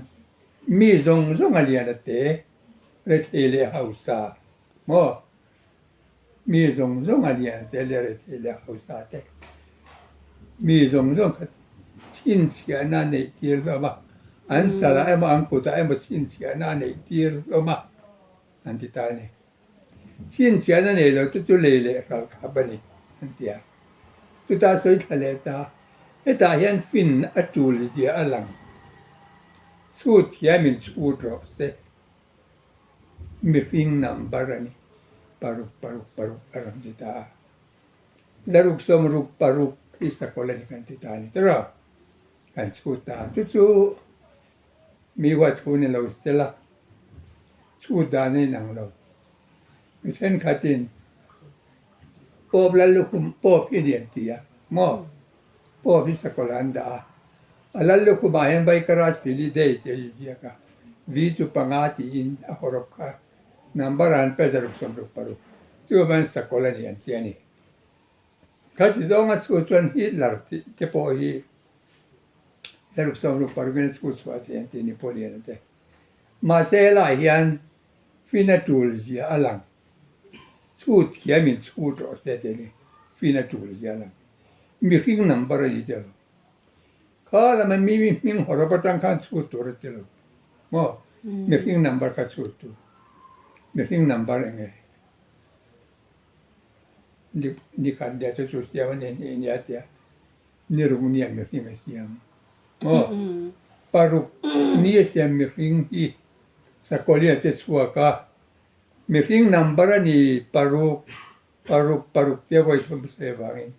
Speaker 2: mi zawng zawng a lian a te, rethei leh hausa maw? Mi zawng zawng a lian a te leh rethei leh hausa te, mi zawng zawng kha chhinchhiahna a neih tir hlawm a, an chalah emaw an kutah emaw chhinchhiahna a neih tir hlawm a an ti ta a ni. Chhinchhiahna nei lo te chu lei leh hralh khap a ni an ti a. Chutah sawi thla leh ta, hetah hian fin a tul zia a lang. Chhut thiamin chhut rawh se. Mihring number a ni, paruk paruk paruk a rawn ti ta a. Zaruk sawmruk paruk hi sakawlh a ni kan ti ta a ni tawrh a, kan chhut ta. Chu chu mi huathu ni lo sela, chhut dan a inang lo. Mi thenkhatin Pope lal lukhum Pope hi ni an ti a maw? Pope hi sakawlh ah an dah a, a lal lukhumah hian Vaikaraj Fili Dei tih a inziak a, V chu panga tiin a hawrawp kha number ah an pe zaruk 66, chuvangin sakawlh a ni an ti a ni. Khati zawnga chhu chuan Hitler tih te pawh hi zaruk 66 in a chhu chhuah thei an ti ni pawh lian te. Mahse helaiah hian fin a tul zia a lang. Chhut thiamin chhut rawh se tih a ni. Fin a tul zia a lang. Mihring number a ni tih a lo. Kha lama mi mi hming hawrawp atang khan chhut tur a ti lo. Maw? Mihring number kha chhut tur. Mihring number eng nge? Ni khat nia chu chu siam a ni hnih nia tia ni ruk nia mihring a siam. Maw? Paruk ni a siam mihring hi Sakawlia te chhuak a. Mihring number a ni paruk, paruk, paruk tia vawi thum sawi avangin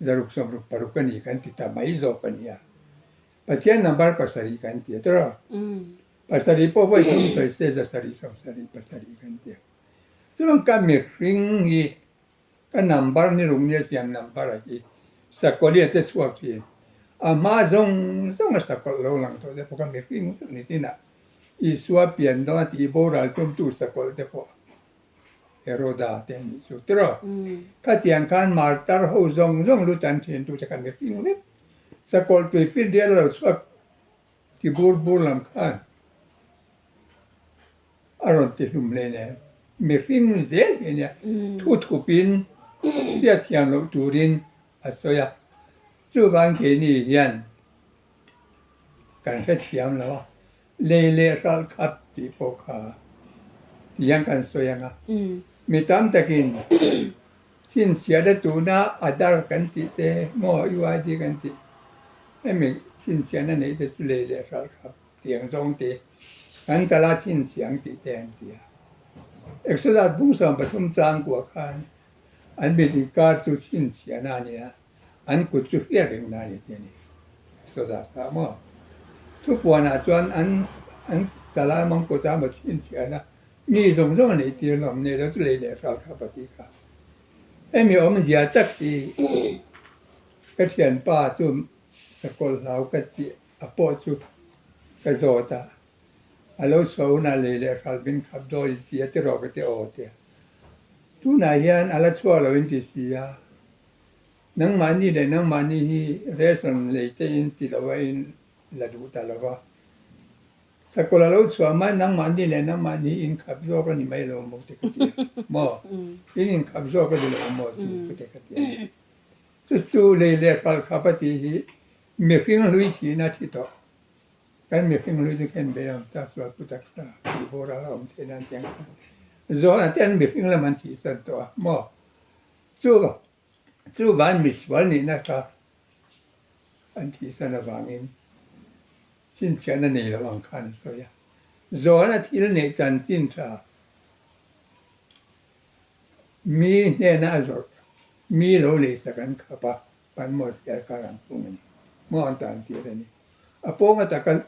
Speaker 2: zaruk sawmruk paruk a ni kan ti ta mai zawk a nia. Pathian number pasarih kan ti a tawrh a. Pasarih pawh vawi thum sawi se zasarih sawmsarih pasarih kan ti a. Chuan ka mihring hi ka number ni ruk nia siam number a hi Sakawlia te chhuak thin. A hma zawng zawng a sakawlh lo lang tawh te pawh ka mihring vek ni tinah Isua pian dawn a tih boral tumtu sakawlh te pawh Heroda te an nih chu tiraw? Khatiang khan martar ho zawng zawng lut an thin tu te khan mihring vek sakawlh tui finrial a lo chhuak ti bur bur lam khan a rawn ti hlum hle nen mihring zel hi ania thu thupin hriatthiam loh turin a sawi a chuvang keini hian Kan hrethiam lo a, lei leh hralh khat tih pawh kha ti hian kan sawi ang a. Mi tam takin chhinchhiahna tuna Aadhaar kan tih te maw UID kan tih hemi chhinchhiahna neih te chu lei leh hralh khat tih ang zawng te kan chala chhinchhiah ang tih te an ti a. Exodus bung 13 changkua khan an mit inkar chu chhinchhiahna a ni a. An kut chu hriat reng na ni tih a ni. Sawza sa maw? Thupuanah chuan an an chala mangkaw cha maw chhinchhiahna mi zawng zawng a neih tir lo, nei lo chu lei leh hral kha pa tih kha. Hemi awmzia tak hi ka thianpa chu sakawlh hlau ka tih a pawh chu ka zawt a, a lo chhuah hunah lei leh hral min khap dawn in ti a ti rawh ka ti aw tia. Tunah hian a la chhuak lo in ti si a. Nangmahni leh nangmahni hi ration lei te in ti lo a in la duh ta lo va. Sakawlh a lo chhuah mai nangmahni leh nangmahni in khap zawk a ni mai lo maw te ka ti a maw? In inkhap zawk a ni lo maw chu ka te ka ti a. Chu chu lei leh hral khap a tih hi mihring hlui thihna thi tawh. Kan mihring hlui chu khen ve ang ta sual pu taksa tih bawr a la awm theih nan tiang khan zawhna te an mihring lam an thihsan tawh a maw? Chu Chuvan misual nihna kha an thihsan avangin chhinchhiahna nei lo ang khan a sawi a. Zawhna thil neih chanchin tha mi hnena a zawrh, mi lo leisak an khap a, Panmawr thliar kar an phung a ni. Maw an tan tir a ni. A pawnga taka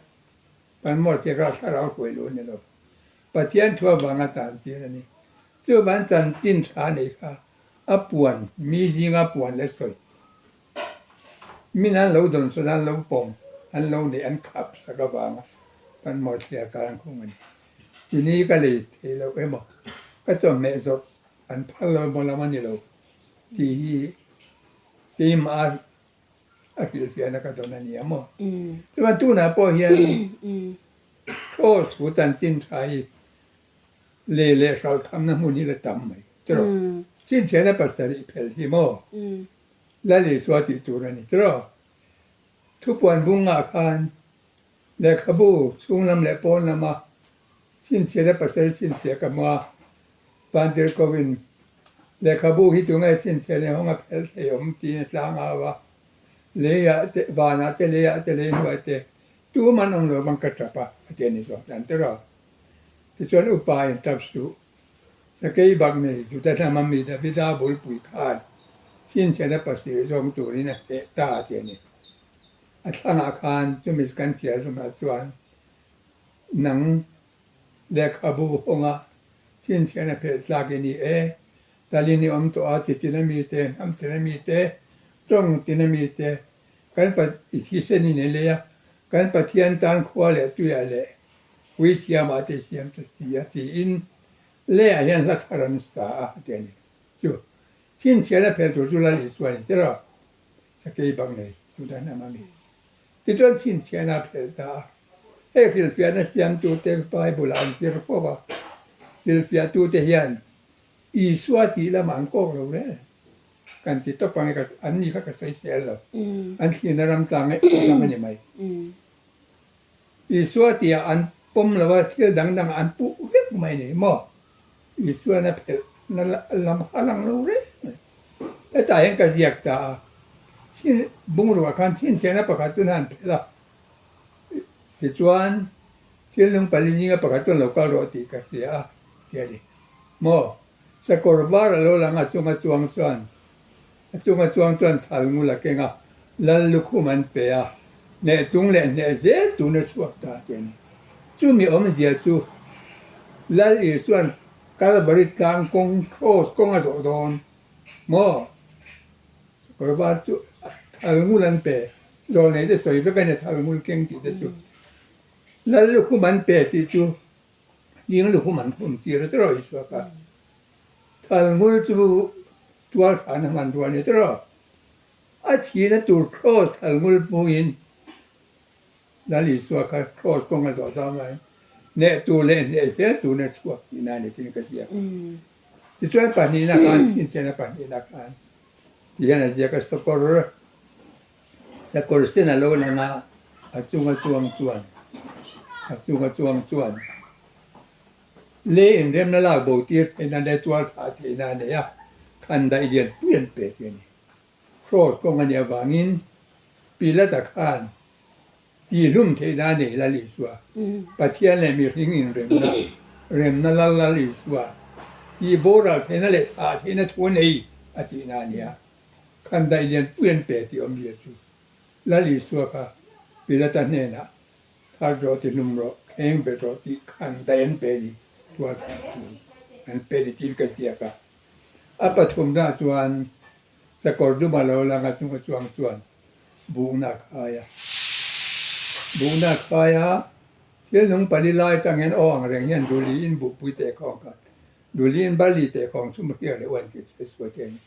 Speaker 2: Panmawr thliar kar thlarau hruai luh a ni lo. Pathian thu avanga tan tir a ni. Chuvan chanchin tha nei kha a puan mi zinga puan leh sawi. Min an lo dawn sawn an lo pawm, an lo neih an khap sak avanga kan mawi thliar kar an khung a ni. Chini ka lei thei lo emaw, ka chawhmeh zawrh an phal lo emaw lam a ni lo tih hi keimah a hrilhfiahna ka dawn a ni a maw. Chuan tunah pawh hian Cross thu chanchin tha hi Lei leh hralh thamna hmun hi la tam mai tiraw? Chhinchhiahna pasarih phel hi maw? Lal Isua tih tur a ni tiraw? Thupuan bungah khan lehkhabu chhung lam leh pawn lama chhinchhiahna pasarih chhinchhiah ka hmu a, Vantirhkohin Lehkhabu hi tunge chhinchhiah leh hawng a phelh thei awm tiin a tlang au a. Leiah te, vanah te, leiah te, lei hnuai te tum an awm lo vang ka tap a, a ti a ni zawk dan tawrh a. Tichuan upa in tap suh. Sakei bak nei Juda hnama mi Davida bulpui khan chhinchhiahna pasirh zawng turin a hneh ta a ti a ni. A thlangah khan chumi kan chhiar zumah chuan nang lehkhabu hawnga chhinchhiahna phelh tlak i ni e, Talin i awm tawh a, chi tina mite, hnam tina mite, tawng tina mite, kan pa i thisen in i lei a, kan Pathian tan khua leh tuiah leh puithiamah te siam ta si a tiin leiah hian hla thar an sa a ti a ni. Chu chhinchhiahna phel tur chu Lal Isua a ni tiraw? Sakei bak nei chu dan am a mi. Tichuan chhinchhiahna a phelh ta a. Hei hrilhfiahna siamtute Bible-ah an zir fo va, hrilhfiahtute hian Isua tih lamah an kawk lo reng. Kan ti tawp ang e, an ni kha ka sawi sel lo. An thlirna ram tlang e ram a ni mai. Isua tihah an pawm lo a, thil dang dangah an puh vek mai ni maw? Isuan a phelh na lam kha a lang lo reng mai. Hetah hian ka ziak ta a, chhin bungrua khan chhinchhiahna pakhat chu an phelh a, tichuan thil nung pali zinga pakhat chuan lo kal rawh tih ka hria a ti a ni maw? Sakawr var a lo lang a chunga chuang chuan A chunga chuang chuan thal ngul a keng a, Lal lukhum an pe a, hneh chung leh hneh zel tun a chhuak ta tih a ni. Chumi awmzia chu Lal Isua'n Kalvari tlang kawng, cross kawng a zawh dawn maw? Sakawr var chu thal ngul an pe, zawlnei te sawi vek a ni thal ngul keng tih te chu. Lal lukhum an pe tih chu Ding lukhum an khum tir a tiraw Isua kha. Thal ngul chu tual thlan a hman rual ni tiraw. A thihna tur kraws thal ngul hmuhin Lal Isua kha kraws kawng a zawh zau laiin hneh tur leh hneh zel turin a chhuak tihna a ni tiin ka ziak a. Tichuan pahnihna khan chhinchhiahna pahnihna khan ti hian a ziak a sakawr Sakawr sen a lo lang a, a chunga chuang chuan a chunga chuang chuan lei inremna lak bo tir theihna leh tual thah theihna a nei a, khan daih lian pui an pe tih a ni. Kraws kawng a nih avangin Pilata khan tihlum theihna a nei Lal Isua, Pathian leh mihring inremna, remna lal Lal Isua, tihboral theihna leh thah theihna thu a nei a tihna a ni a. Khan daih lian pui an pe tih awmzia chu Lal Isua kha Pilata hnenah thar rawh ti hlum rawh, kheng bet rawh tih khan daih an pe ni tual thah chu an pe ni tiin ka ziak a. A pathumna chuan sakawr duma lo langa chunga chuang chuan buhna a khai a. Buhna a khai a, thil nung pali lai atang hian aw ang reng hian Duliin buhpui teh khawng kha Duliin barli teh khawng chu hriat leh uan tih chu sawi te a ni.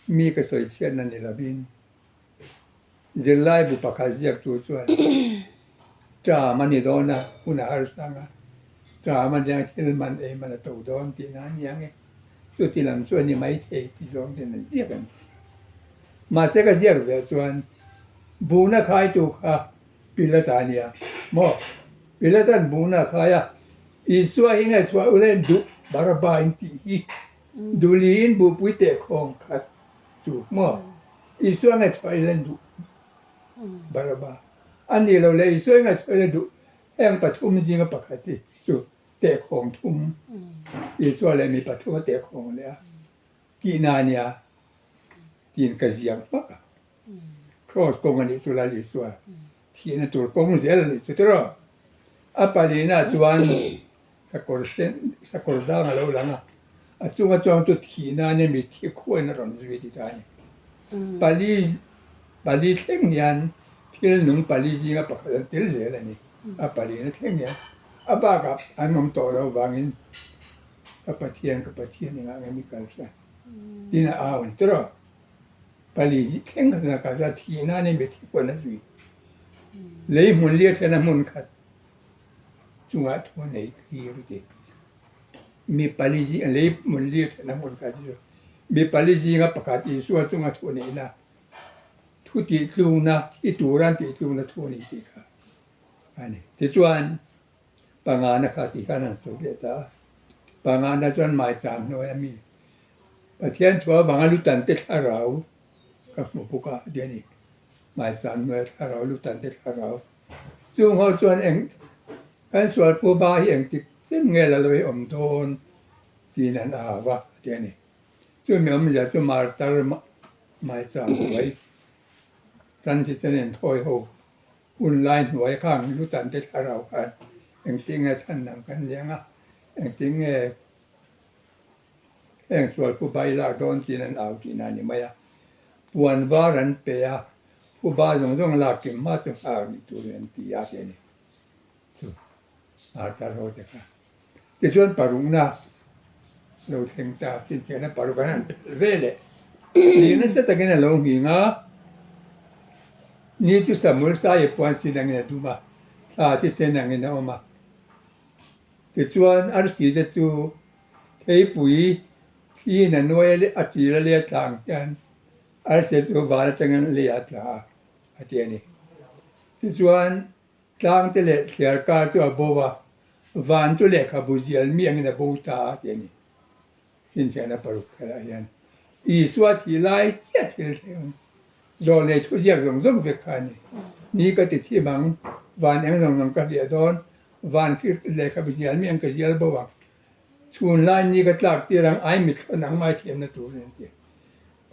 Speaker 2: Mi ka sawi chhiatna ni lovin zirlai bu pakhat ziak tur chuan ṭam a ni dawn a, hun a harsa ang a, ṭam a nia thil man ei man a to dawn tihna a ni ang e. Chuti lam chu a ni maithei ti zawng ten an ziak an ti. Mahse ka ziak ve chuan buhna khaitu kha Pilata a nia maw? Pilata'n buhna a khai a, Isua hi ngaihchhuah ula in duh Baraba in tih hi Duhliin buhpui teh khawng khat chu maw? Isua ngaihchhuah ila in duh Baraba a nih loh leh Isua hi ngaihchhuah ila duh heng pathum zinga pakhat hi chu teh khawng thum Isua leh mi pathum a teh khawng leh a tihna a nia tiin ka ziak hmak a. Kraws kawng a nih chu Lal Isua thihna tur kawng zel a nih chu tiraw? A palina chuan sakawr sen sakawr dang a lo lang a, a chunga chuang chu thihna ania mi thi khuain a rawn zui ti ta a ni. Pali pali thleng hian thil nung pali zinga pakhat an tel zel a ni. A palina thleng hian a bakah an awm tawh loh vangin ka Pathian ka Pathian engah nge mi kalsan tiin a au a ni tiraw? Pali hi thleng khat a kal a, thihna nen mitthi pawn a zui. Lei hmun lian thlen a hmun khat chungah thu a nei tlir a ti. Mi pali zing lei hmun lian thlen a hmun khat chu mi pali zinga pakhat Isua chunga thu neihna thu tihtlungna thi tura an tihtlungna thu a ni tih kha a ni. Tichuan pangana kha tih khan an sawi leh ta a, pangana chuan maicham hnuaia mi. Pathian thu avanga lutante thlarau ka hmu bawk a ti a ni. Hmaichhan hnuaia thlarau lutante thlarau. Chung ho chuan eng kan sualpu ba hi engtik chen nge la lo i awm dawn tiin an au a ti a ni. Chumi awmzia chu martar hmaichhan hnuai tan thisen inthawi ho hun lai hnuai khan lutante thlarau khan engtin nge chhan dang kan ni ang a, engtin nge Heng sual phuba i lak dawn tiin an au tihna a ni mai a. Puan var an pe a, phuba zawng zawng lak kim hma chu nghak ni turin an ti a tih a ni. Chu Arthur ho te kha. Tichuan parukna lo thleng ta, chhinchhiahna paruk an han phelh ve leh. Ni nasa takin a lo nghing a, ni chu Samul Saia puan sin angin a dum a, thla chu sen angin a awm a. Tichuan arsi te chu theipui thliin a nuai a a tir a lei a tla ang hian arsi chu van atangin lei ah a tla a, a ti a ni. Tichuan tlang te leh thliar kar chu a bo a, van chu lehkhabu zial mi angin a bo ta a ti a ni. Chhinchhiahna paruk kherah hian Isua thih lai chiah thil thleng zawh leh thuziak zawng zawng vek kha a ni. Ni ka ti thim ang, van eng zawng zawng ka hliah dawn, van khi lehkhabu zial mi ang ka zial bo ang, chhun lai ni ka tlak tir ang, ai mithlawn ang mai thiamna turin a ti.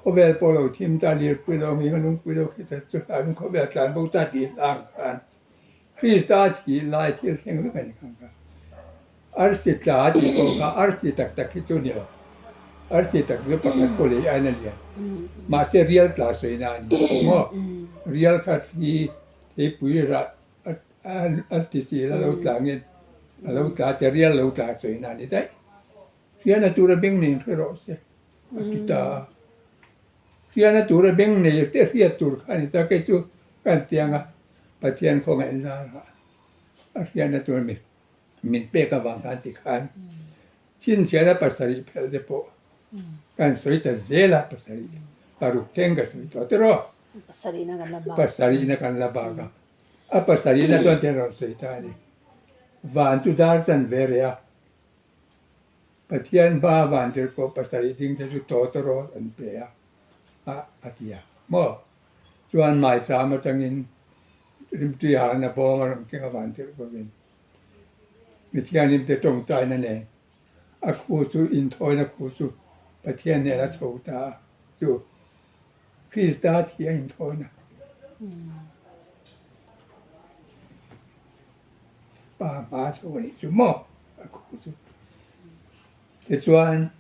Speaker 2: Khawvel pawh lo thim ta, lirpui lo, nghing a lungpui lo khi chat chu hlauhin khawvel tlan bo ta tih hlang khan Krista thih lai thil thleng vek a ni kha kha. Arsi tla a tih pawh kha arsi tak tak hi chu ni lo. Arsi tak chu pakhat pawh lei aiin a lian. Mahse rial tla sawina a ni maw? Rial kha thi theipui rah a ti tih a lo tlangin a lo tla te rial lo tla sawina a ni daih. Hriana tura beng nei hre rawh se a ti ta a. Hriana tura beng nei te hriat tur kha a ni ta kei chu ka han tiang a, Pathian khawngaih zarah a hriana tur min pek avang khan ti khan chhinchhiahna pasarih phelh te pawh ka han sawi ta zel a, pasarih paruk thleng ka sawi tawh tiraw?
Speaker 1: Pasarihna kan la bak.
Speaker 2: Pasarihna kan la bak a, a pasarihna chuan thil rawn sawi ta a ni. Van chu dar chan ve reh a. Pathian hma vantirhkoh pasarih ding te chu tawtawrawt an pe a, a a ti a maw? Chuan maicham atangin rimtui halna bawm a rawn keng a vantirhkohin Mithianghlim te tawngtaina nen a khu chu inthawina khu chu Pathian nen a chho ta a chu Krista thi a inthawina. Pa hma chho a nih chu maw a khuh chu. Tichuan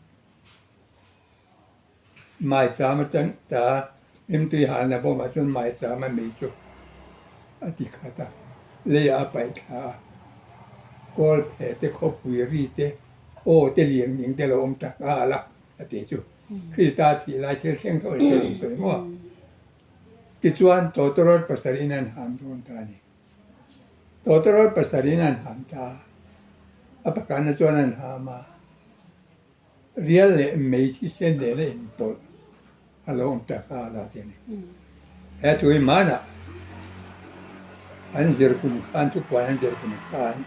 Speaker 2: maicham atang ta rimtui halna bawmah chuan maicham a mei chu a ti khat a, leiah a paih thla a, kawl phe te khawpui ri te aw te liang ning te lo awm ta nghal a a ti chu. Krista thih lai thil thleng tho in thil sawi maw. Tichuan tawtawrawt pasarih in an ham dawn ta a ni. Tawtawrawt pasarih an ham ta a, a pakhatna chuan an ham a, rial leh mei thisen nena inpawlh a lo awm ta nghal a ti a ni. He thu hi hmanah an zir kum khan thupuan an zir kum khan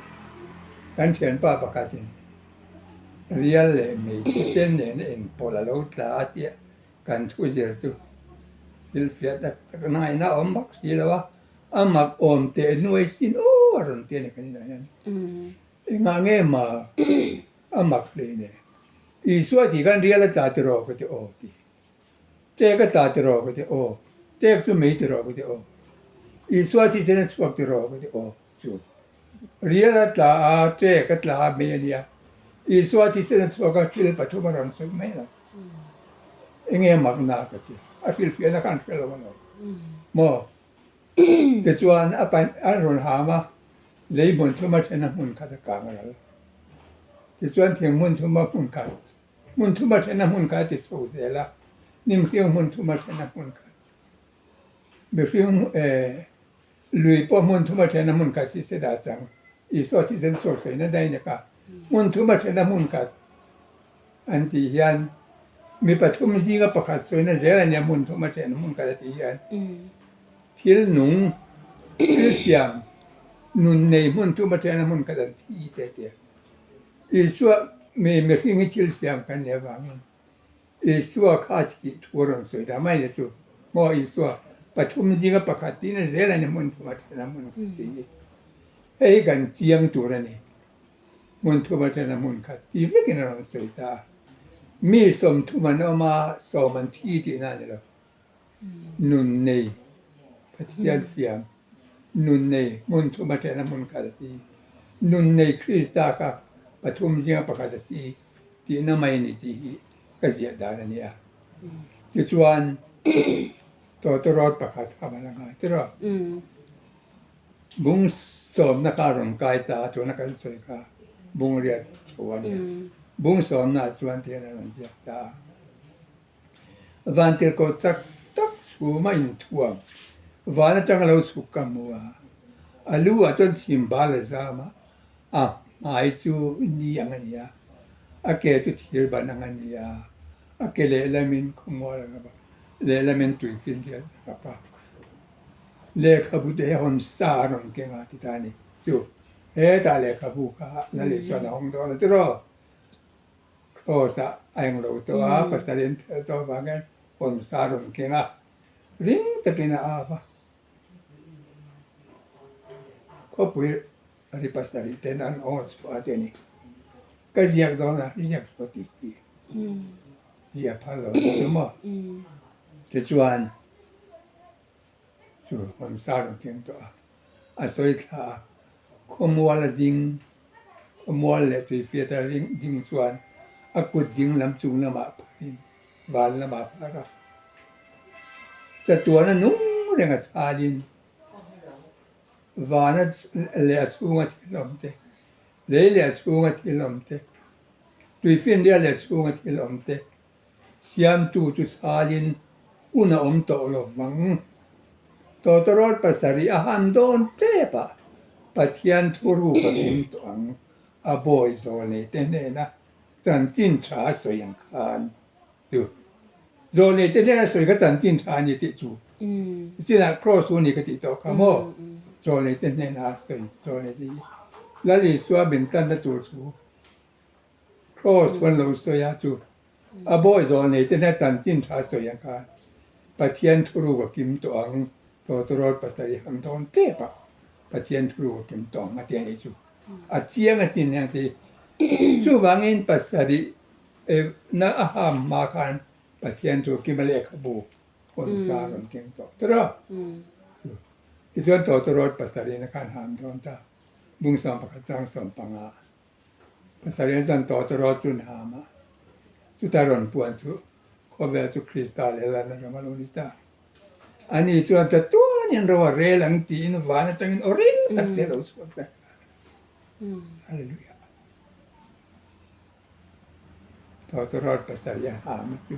Speaker 2: kan thianpa pakhatin rial leh mei thisen nena inpawlh a lo tla a tia kan thu zir chu thil fiah tak tak ngaihna a awm bawk si lo a. A mak awm teh nuai sin aw a rawn ti a ni kan inah hian. Engah nge ma a mak hle ne? Isua tih khan rial a tla tiraw ka ti aw ti. Tek a tla tiraw ka ti aw. Tek chu mei tiraw ka ti aw. Isua thisen a chhuak tiraw ka ti aw chu. Rial a tla a, tek a tla a, mei a nia. Isua thisen a chhuak a, thil pathum a rawn sawi mai lo. Enge makna ka ti. A hrilhfiahna khan hre lo a lo. Maw? Tichuan a pan a rawn ham a, lei hmun thuma then a hmun khat a kang ral. Tichuan thing hmun thuma hmun khat, hmun thuma then a hmun khat a ti chho zel a, nimhring hmun thuma then a hmun khat, mihring eh lui pawh hmun thuma then a hmun khat hi se dah chang, Isua thisen chhuak sawi na daih nek a, hmun thuma then a hmun khat an tih hian mi pathum zinga pakhat sawina zel a nia hmun thum a then hmun khat a tih hian thil nung thil siam nun nei hmun thum a then a hmun khat an thi te tia Isua mi mihring hi thil siam kan nih avangin. Isua kha thih thu a rawn sawi ta mai le chu maw Isua pathum zinga pakhat tihna zel a ni hmun thuma thena hmun khat tih hi. Hei hi kan chiang tur a ni. Hmun thuma thena hmun khat tih vekin a rawn sawi ta a. Mi sawmthum an awm a, sawm an thi tihna a ni lo. Nun nei Pathian siam nun nei hmun thuma thena hmun khat a ti. Nun nei Krista kha pathum zinga pakhat a si tihna mai a ni tih hi ka ziah dan a ni a. Tichuan tawtawrawt pakhat kha va la ngai tiraw? Bung sawmna kha a rawn kai ta a, tuna kan sawi kha bung riat chho a ni a. Bung sawmna ah chuan tihian a rawn ziak ta a. Vantirhkoh chak tak chhuma inthuam van atanga lo chhuk ka hmu a, a lu ah chuan chhim bal a zam a, a hmai chu ni ang a ni a, a ke chu thir ban ang a ni a, a ke lehlamin khawmual a rap a, lehlamin tui finriat a rap a, lehkhabu te hi hawn sa a rawn keng a ti ta a ni chu hetah lehkhabu kha Lali chuan a hawng dawn a tiraw? Kraws ah a eng lo tawh a, pasal in phelh tawh avang hian hawn sa a rawn keng a, ring takin a ap a. Khawpui ri pasarih ten an aw chhuah a ti a ni. Ka ziak dawn a, ziak saw tih hi ziah phal lo a ni chu maw? Tichuan chu hawn sa a rawn keng tawh a, a sawi thla a, khawmual a ding, khawmual leh tuifiat a ring ding chuan a kut ding lam chung lamah pharin van lamah a phar a, chatuan a nung reng a chhalin van a leh a chhunga thil awm te, lei leh a chhunga thil awm te, tuifinriat leh a chhunga thil awm te Siamtu chu chhalin hun a awm tawh lo vang. Tawtawrawt pasarih a han dawn tep a, Pathian thuruk a kim tawh ang, a bawi zawlneite hnena chanchin tha a sawi ang khan chu zawlneite hnena sawi kha chanchin tha a ni tih chu chinah kraws u ni ka tih tawh kha maw zawlneite hnena a sawi zawlneite hi Lal Isua min tlanna tur chu Kraws chuan lo sawi a chu a bawi zawh nei te hian chanchin tha sawi ang khan Pathian thuruk a kim tawh ang tawtawrawt pasarih han dawn tep a Pathian thuruk a kim tawh ang a ti a nih chu a chiang a chin hian ti chuvangin pasarih na a ham hma khan Pathian thu kim a lehkhabu hawn sa a rawn keng tawh tawrh a tichuan tawtawrawt pasarihna khan ham dawn ta bungsawm pakhat changsawm panga. Pasarih chuan tawtawrawt chu an ham a, chuta rawn puan chu khawvel chu Krista leh Lalna ram a lo ni ta. Ani chuan chatuanin ro a rel ang tiin van atangin aw ring tak te a lo chhuak ta nghal a. Hallelujah. Tawtawrawt pasarih a ham chu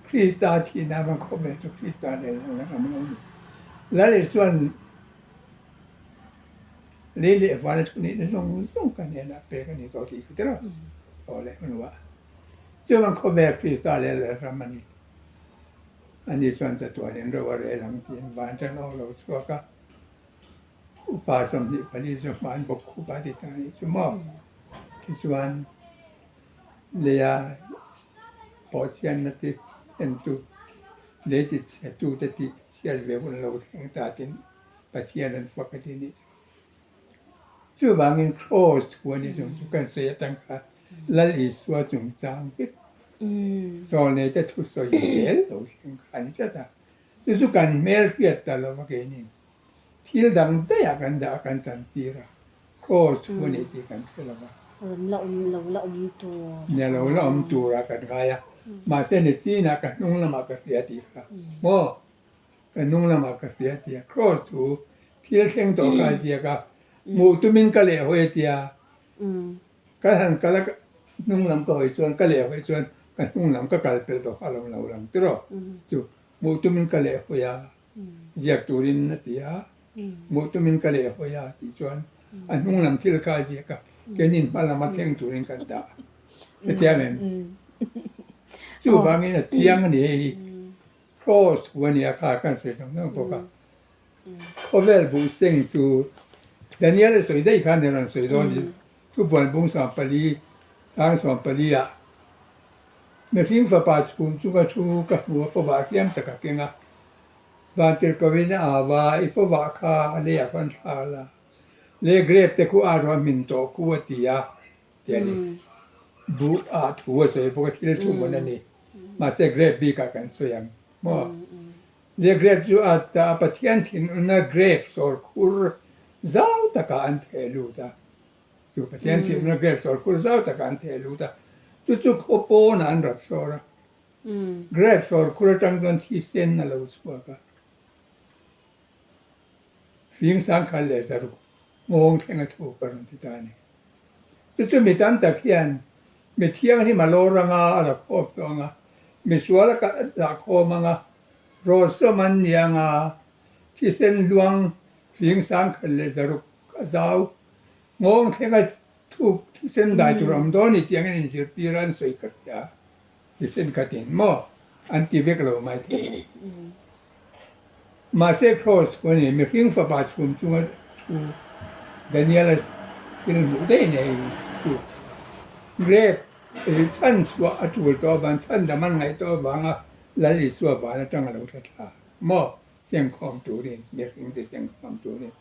Speaker 2: Krista thihna avang khawvel chu Krista leh Lalna ram a lo ni. Lal Isua'n Lei leh vana thu neihna zawng zawng ka hnenah pek a ni tawh tih ka ti lo. Thaw leh hnuah chuan khawvel Krista leh Lalram a ni. Ani chuan chatuanin ro a rel ang tiin van tan aw lo chhuak a, upa 24 chu hman bawk khup a ti ta a nih chu maw. Tichuan leia pawhchhiatna ti thlentu, lei ti chhetute tih chhiat ve hun lo thleng ta tin Pathian an fak a ti nih chu. Chuvangin Kraws thu a ni chung chu kan sawi atang kha Lal Isua chungchang vek zawlneite thu sawi zel lo thleng kha a ni tlat a. Chu chu kan hmel hriat ta lo va keinin thil dang daih ah kan dah a kan chantir a, Kraws thu a ni tih kan hre lo va.
Speaker 1: Rawn la awm lo la awm tur.
Speaker 2: Nia lo la awm turah kan ngai a, mahse ni chinah ka hnung lamah ka hria tih kha maw? Ka hnung lamah ka hria tia Kraws thu thil thleng tawh kha a ziak a, hmuh tumin ka leh hawi a tia, ka han kal a hnung lam ka hawi chuan ka leh hawi chuan ka hnung lam ka kal pelh tawh kha a lo lo lang tiraw chu hmuh tumin ka leh hawi a ziak turin a ti a, hmuh tumin ka leh hawi a tih chuan a hnung lam thil kha a ziak a, keinin hma lama thleng turin kan dah hetiang em? Chuvangin a chiang a ni hei hi. Kraws hu a nia kha kan sawi zawng zawng bawk a. Khawvel buh seng chu Daniel a sawi daih khan a rawn sawi dawn ni. Thubuan bung 14 sang 14 ah Mihring fapa chhum chunga thu ka hmu a fawvah hriam tak a keng a. Vantirhkohin a au a, I fawvah kha a leiah khuan thla la. Le grape te khu a ruah hmin tawh khu a ti a, ti a ni. Buh ah thu a sawi bawk a, thil thuhmun a ni. Mahse grape bikah kan sawi ang maw? Le grape chu a ta a, Pathian thinurna grape sawr khur zau takah an theh lut a. Chu Pathian thinurna grape sawr khur zau takah an theh lut a, chu chu khaw pawnah an rap sawr a. Grape sawr khur atang chuan thisen a lo chhuak a. Fing sangkhal leh zaruk nghawng thleng a thuk a rawn ti ta a ni. Chu chu mi tam tak hian mi thianghlim a lawr anga a la khawm tawh anga, mi sual a dah khawm anga, rawlsawm an ni anga, thisen luang fing sangkhal leh zaruk a zau nghawng thleng a thuk thisen dai tur a awm dawn ni tih angin inzirtir a an sawi khat hle a. Ti thenkhatin maw an ti vek lo mai thei. Mahse Kraws chu a ni, mihring fapa chhum chunga thu Daniela thil hmuh daih nei chu grape chhan chhuah a tul tawh avang, chhan dam an ngaih tawh avanga Lal Isua van atang a lo thla thla maw sengkhawm turin, mihring te sengkhawm turin.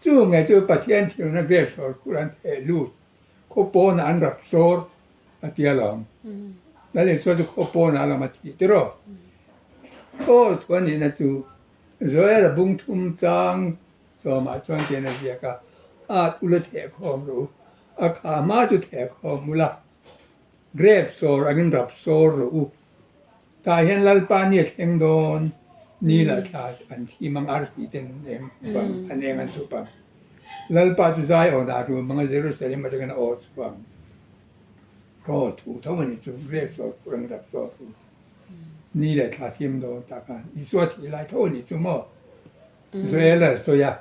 Speaker 2: Chu nge chu Pathian thilna grape sawr khur an theh lut, khaw pawnah an rap sawr a ti alawm. Lal Isua chu khaw pawnah a lam a thih tiraw? Khaw chuan nihna chu Joel-a bung thum chang sawmah chuan tian a ziak a, At ula theh khawm rawh u, a kha hma chu theh khawm ula, grep sawr angin rap sawr rawh u. Tah hian Lalpa ni a thleng dawn, ni lah thla an thim ang, arsi ten an eng bang, an eng an chup ang. Lalpa chu Zion-ah rum ang a, Jerusalem atangin a aw chhuak ang. Aw thu tho a ni chu, grep sawr khur ang rap sawr khur. Ni leh thla thim dawn tak khan Isua thih lai tho a ni chu maw? Joel a sawi a,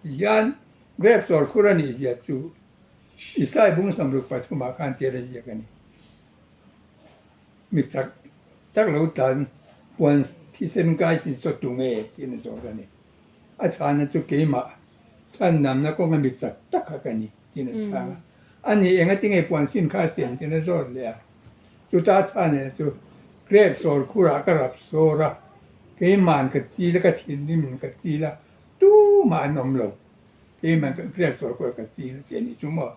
Speaker 2: tihian grep sawr khur a nih zia chu Isai bung samruk pathumah khan tir a ziak a ni. Mi chak tak lo tlan puan thisen kai sin saw tu nge tiin a zawt a ni. A chhana chu keimah chhan namna kawnga mi chak tak kha ka ni tiin a chhang a. A ni engati nge puan sin kha a siam tiin a zawt leh a. Chuta a chhan leh chu grep sawr khurah ka rap sawr a, keima'n ka chil a, ka thinrim ka chil a, tumah an awm lo. Keima'n ka grep sawr khurah ka chil a tih a nih chu maw?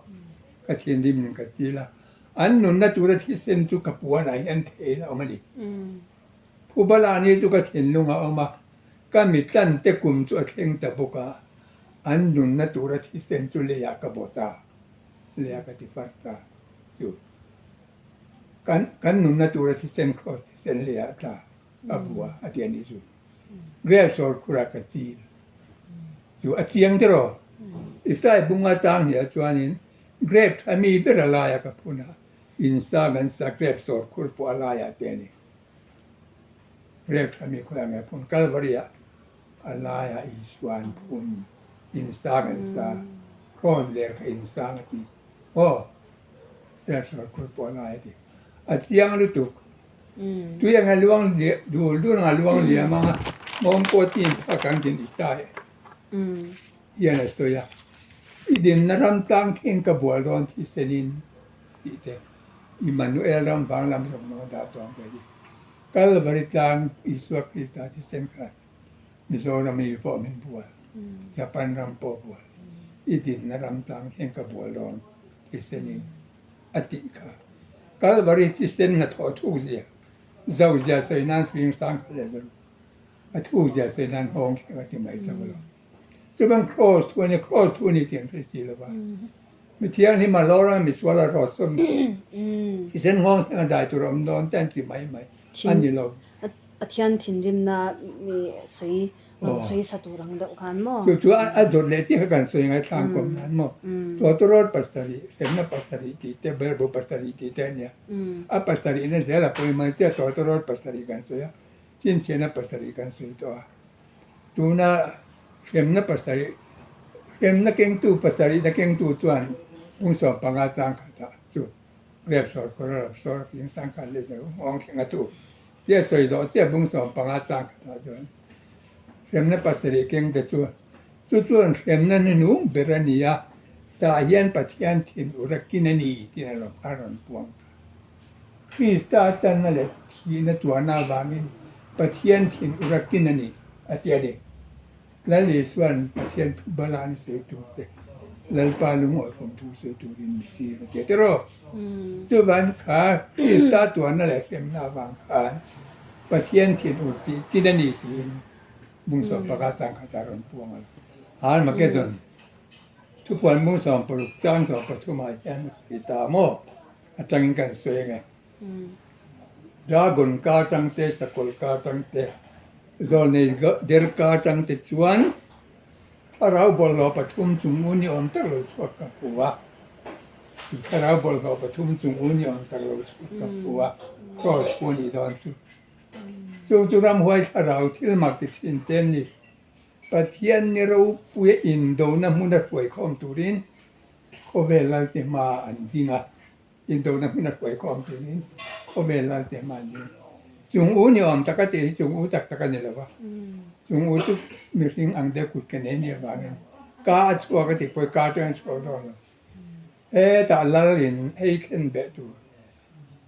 Speaker 2: Ka thinrim ka chil a, an nunna tura thisen chu ka puanah hian theihin a awm a ni. Phubala ni chu ka thinlung a awm a, ka mitlan te kum chu a thleng ta bawk a, an nunna tura thisen chu leiah ka bawt a, leiah ka ti far ta chu. Kan kan nunna tura thisen kraws thisen leiah tla ka bu a, a ti a nih chu. Rel sawr khurah ka chil chu a chiang tiraw? Isai bunga chang hniah chuanin grape tha mi ber a laia ka phun a, in sang an sa grape sawr khur pawh a laiah te a ni. Grape tha mi khawiah nge phun? Kalvari ah a laiah Isua an phun, in sang an sa, kraws ler kha in sang a ti. Aw, grape sawr khur pawh a lai a ti. A chiang lutuk. Tui anga luang dul dul anga luang liam anga mawm pawh tin phak ang tin Isai hian a sawi a. I dinna ram tlang thleng ka bual dawn thisenin tih te, Immanuel ram vang lam zawng zawng a dah tawh ang ka ti. Kalvari tlang Isua Krista thisen khan Mizoram mi pawh min bual, Japan ram pawh bual, i dinna ram tlang thleng ka bual dawn thisenin a tih kha. Kalvari thisen hnathawh thuk zia, zo zia sawi nan sing sang kha leh zawrh a thuk zia sawi nan nghawng thleng a ti mai chauh lo. Chuban Kraws thu a ni, Kraws thu a ni tih an hre si lo va. Mi thianghlim a lawr anga misual a rawt sawn thisen nghawng thleng a dai tur a awm dawn te an ti mai mai a ni lo.
Speaker 1: Pathian thinrimna mi sawi sawi sa tur ang deuh khan maw?
Speaker 2: Chu chu a dawt leh chiah kha kan sawi ngai thlang kawm nan maw? Tawtawrawt pasarih, hremna pasarih tih te, berbu pasarih tih te a nia. A pasarihna zel a pawimawh chiah tawtawrawt pasarih kan sawi a, chinchhiahna pasarih kan sawi tawh a. Tuna hremna pasarih, hremna kengtu pasarihna kengtu chuan bung 15 chang khatah chu rep sawr khawr a rap sawr a fing sang khat leh zo nghawng thleng a thu tia sawi zawh chiah bung 15 chang khatah chuan hremna pasarih kengte chu chu chuan hremna hnuhnung ber a ni a, tah hian Pathian thinur a kin a ni tih a rawn puang ta. Krista tlanna leh thihna tuarna avangin Pathian thin ur a kin a ni, a ti a ni. Lal Isua'n Pathian phu balan sawi tur te, Lalpa lungawikhawm thu sawi turin mi tir a ti a tiraw? Chuvan kha Krista tuarna leh hremna avang khan Pathian thin ur tih kin a ni tiin Bungsawm pakhat chang khat a rawn puang a. Armageddon thupuan Bungsawm paruk chang 13 ah hian a sawi ta maw? Atangin kan sawi ang e. Dragon ka atang te, sakawlh ka atang te, zawlnei der ka atang te chuan thlarau bawlhhlawh pathum chung u ni awm tak lo chhuak ka hmu a. Thlarau bawlhhlawh pathum chung u ni awm tak lo chhuak ka hmu a. Cross pawh a nih dawn chu. Chung chu ramhuai thlarau thil mak ti thin te an ni. Pathian ni ropuia indona hmuna hruaikhawm turin khawvel lalte hmaah an ding a. Indona hmuna hruaikhawm turin khawvel lalte hmaah an ding a. Chung u ni awm taka tih hi chung u tak tak a ni lo va. Chung u chu mihring ang deuh kut ke nei nia vangin ka a chhuak a tih pawh hi ka atangin a chhuak dawn lo. Hetah lalin ei khen beh tur,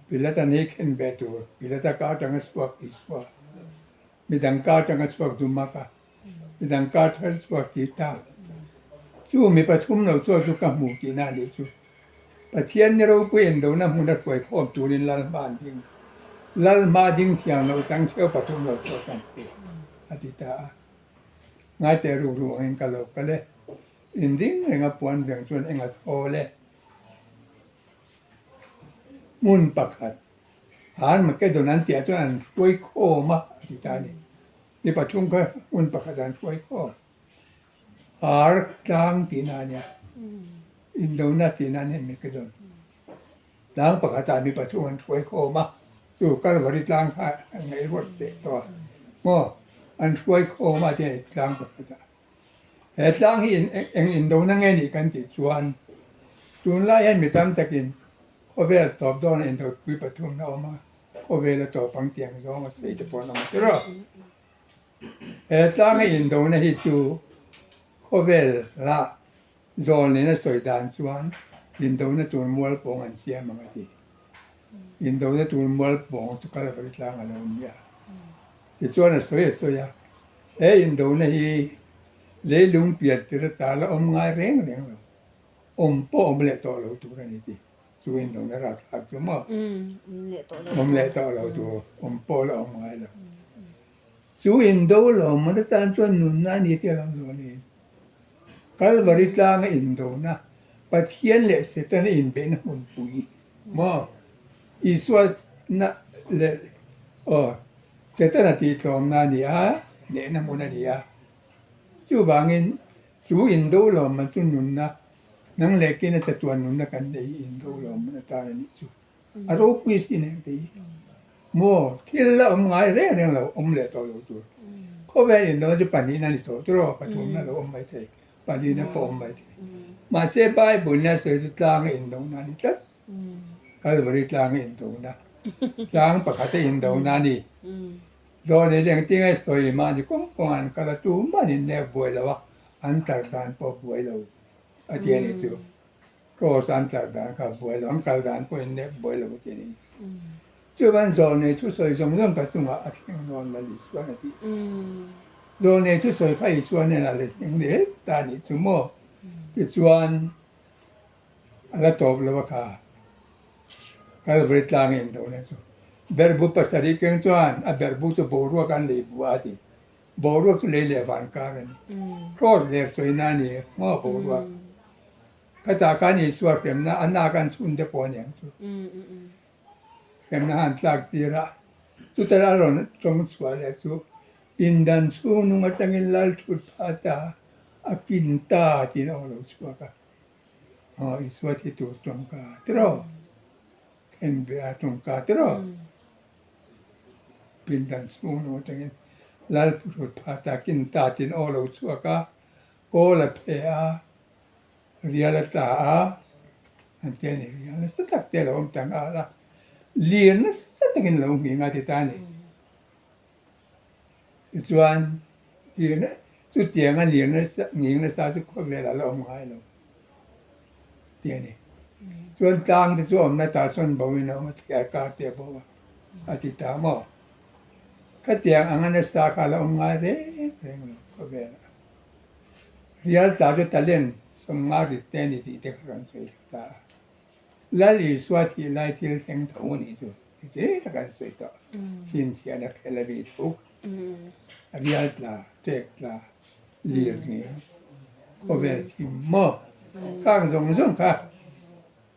Speaker 2: Pilatan ei khen beh tur, Pilata ka atanga chhuak Isua, midang ka atanga chhuak Dumaka, midang ka atanga chhuak Tita. Chu mi pathum lo chuan chu ka hmu tihna a nih chu. Pathian ni ropui endona hmuna hruaikhawm turin lal hma an ding. Lal hma ding thiang lo chang cheu pathum lo chuan kan hmu, a ti ta a. Ngaite rukru angin ka lo kal e. Inring renga puan veng chuan eng a thawl e. Hmun pakhat Armageddon an tihah chuan an hruai khawm a, a ti ta a ni. Mi pathum kha hmun pakhatah an hruai khawm. Ar tlang tihna a nia, indona tihna a ni Armageddon. Tlang pakhatah mi pathum an hruai khawm a, chu Kalvari tlang kha an ngaihruat teh tawh a, maw an hruai khawm a tia tlang pakhatah. He tlang hi eng indona nge nih kan tih chuan tunlai hian mi tam takin khawvel tawp dawna indopui pathumna a awm a, khawvel a tawp ang tih ang zawng a sawi te pawh an awm a tiraw. He tlanga indona hi chu khawvel la zawl nena sawi dan chuan indona tur mual pawng an siam ang a ti. Indona tur mual pawng chu Kalvari tlang a lo nia. Tichuan a sawi a sawi a, he indona hi leilung pian tir ata la awm ngai reng reng lo, awm pawh awm leh tawh lo tur a ni ti. Chu indona rapthlak chu maw? Awm leh tawh lo tur, awm pawh la awm ngai lo. Chu indo lawmman atan chuan nunna a ni tih a lo zawh niin Kalvari tlanga indona, Pathian leh Setana inbeihna hmunpui maw? Isua na leh aw Setana tihtlawmna a ni a, hnehna hmun a ni a. Chuvangin chu indo lawmman chu nunna, nang leh kina chatuan nunna kan nei hi indo lawmman atan a nih chu. A ropui sin eng te hi maw thil la awm ngai reng reng lo awm leh tawh lo tur khawvel in dawn chu pahnihna ni tawh tur aw pathumna lo awm mai thei pahnihna pawh awm mai thei mahse bible nia sawi chu tlanga indona a ni tlat Kalvari tlanga indona tlang pakhata indona a ni zawhne engtinge sawi mahni kawng kawng an kal a tumah an innek buai lo a an tlar dan pawh buai lo a ti a nih chu. Cross an tlar dan kha buai lo, an kal dan pawh in nek buai lo ti a ni. Chuvan zawlnei thusawi zawng zawng ka chungah a thleng dawn Lal Isuan a ti. Zawlnei thusawi kha Isua hnenah le thleng leh ta a nih chu maw? Tichuan a la tawp lo a kha Kalvari tlang a indona chu. Berhbu pasarih keng chuan a berhbu chu boruak an lei bu a ti. Boruak chu lei leh van kar a ni. Cross ler sawina a ni maw boruak. Khatah khan Isua hremna a nak an chhun te pawh a ni ang chu. Hremna han tlak tir a, chuta a rawn tawng chhuah leh chu pindan chhung nung atangin lal thut phah ta a kin ta tiin a aw lo chhuak a. Aw Isua thi tur tawngka tiraw? Khen ve a tawngka tiraw? Pindan chhung nung atangin lal thut phah ta kin ta tiin a aw lo chhuak a. Kawl a phe a, rial a tla a, an ti a ni. Rial nasa tak te a lo awm ta nghal a, lir nasa takin a lo nghing a ti ta a ni. Tichuan, chutianga lir nasa, nghing nasa chu khawvelah a la awm ngai lo ti a ni. Chuan tlang te chu awmna tah chuan bo in a awm a, thliar kar te a bo a, a ti ta maw? Khatiang anga nasa kha a la awm ngai reng reng lo khawvelah. Rial tla chu talent 50 rit te a ni tih te kha kan sawi thla ta a. Lal Isua thih lai thil thleng tho a nih chu ti zel a kan sawi tawh. Chhinchhiahna phel a bih tho kha. Rial tla, ṭek tla, lir ni a, khawvel thim maw? Khang zawng zawng kha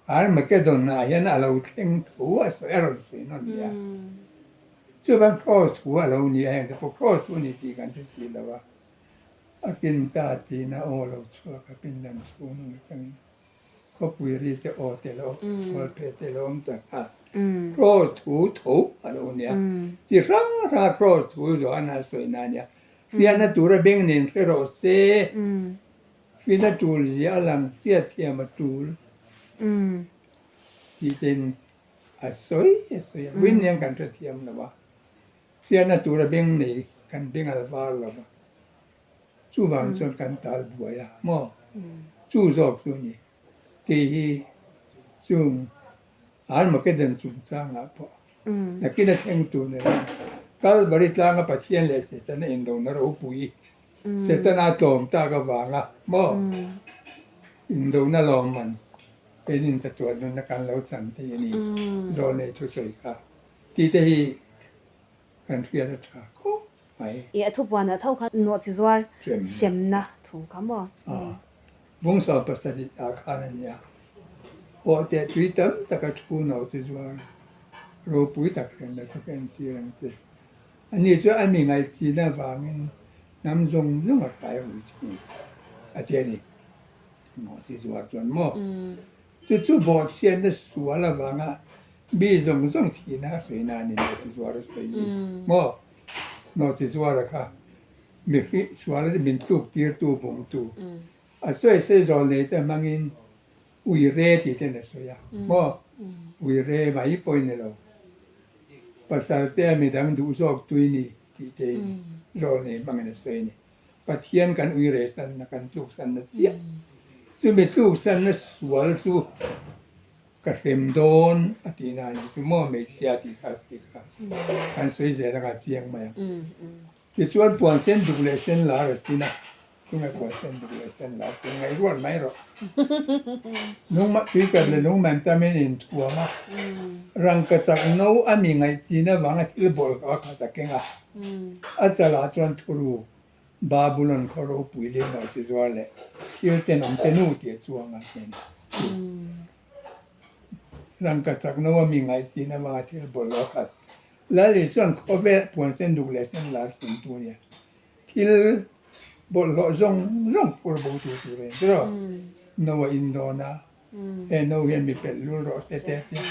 Speaker 2: Armageddon ah hian a lo thleng tho a sawi a rawn sawi nawn leh a. Chuvan Kraws thu a lo ni a, heng te pawh Kraws thu a ni tih kan hre si lo a. A kin ta tiin a aw lo chhuak a, pindan chhung atangin khawpui ri te aw te lo khawl phe te lo awm ta kha Kraws thu tho a lo nia. Chi hrang hrang a Kraws thu Johana sawi na a nia. Hriatna tura beng nen hre rawh se. Fina tul zia a lang hriatthiam a tul tih ten a sawi a sawi a. Win hian kan hrethiam lo a, hriatna tura beng nei kan beng al var lo va, chuvang chuan kan tal buai a maw? Chu zawk chu a ni. Kei hi chung Armageddon chungchangah pawh nakin a thleng tur ni lo. Kalvari tlanga Pathian leh Setana indona ropui Setana tlawm tak avanga maw indona lawmman keinin chatuan nunna kan lo chan thei a ni Zawlnei thusawi kha tih te hi kan hriat a tha khawp mai.
Speaker 1: I a thupuanah tho kha nawhchi zuar hremna thu kha maw?
Speaker 2: Bawngsa pasarih ah khan a nia. Haw teh tui tam taka thu nawhchi zuar ropui tak hremna chu ka entir ang che. Ani chu a mi ngaihchina avangin hnam zawng zawng a hrai rui thin a ti a ni. Maw ti zuar chuan maw? Chu chu bawhchhiatna sual avanga mi zawng zawng thihna a sawi na a ni maw ti zuar a sawi ni maw? Maw ti zuar a kha mihring sual min tluk tirtu bumtu a sawi sawi zawl nei te hmangin Uire tih ten a sawi a maw? Uire mai pawh i ni lo. Pasal te a midang duh zawk tui ni tih te in zawl nei hmangin a sawi a ni. Pathian kan uire sanna, kan tluk sanna chiah. Chumi tluk sanna sual chu ka hrem dawn a tih na a ni chu maw? Hmeichhia tih kha a sawi kha. Kan sawi zel anga a chiang mai ang. Tichuan puan sen duk leh sen lar a sin a, tunge puan sen duk leh sen lar sin ngaih ruat mai rawh. Lungma tuikhat leh lungman tamin in thuam a, rangka chak no a mi ngaih chin avanga thil bawlhhlawh a khat a keng a, a chalah chuan thuru Babulon khaw ropui leh nawhchi zuar leh thil tenawm te nu tih a chuang a hnen chu. Rangka chak no a mi ngaih chin avanga thil bawlhhlawh a khat Lal Isuan khawvel puan sen duk leh sen lar sin tu nia thil bawlhhlawh zawng zawng phur bo tur tur a ni tiraw? No a in dawn a, he no hian mi pelh lul rawh se te a tia,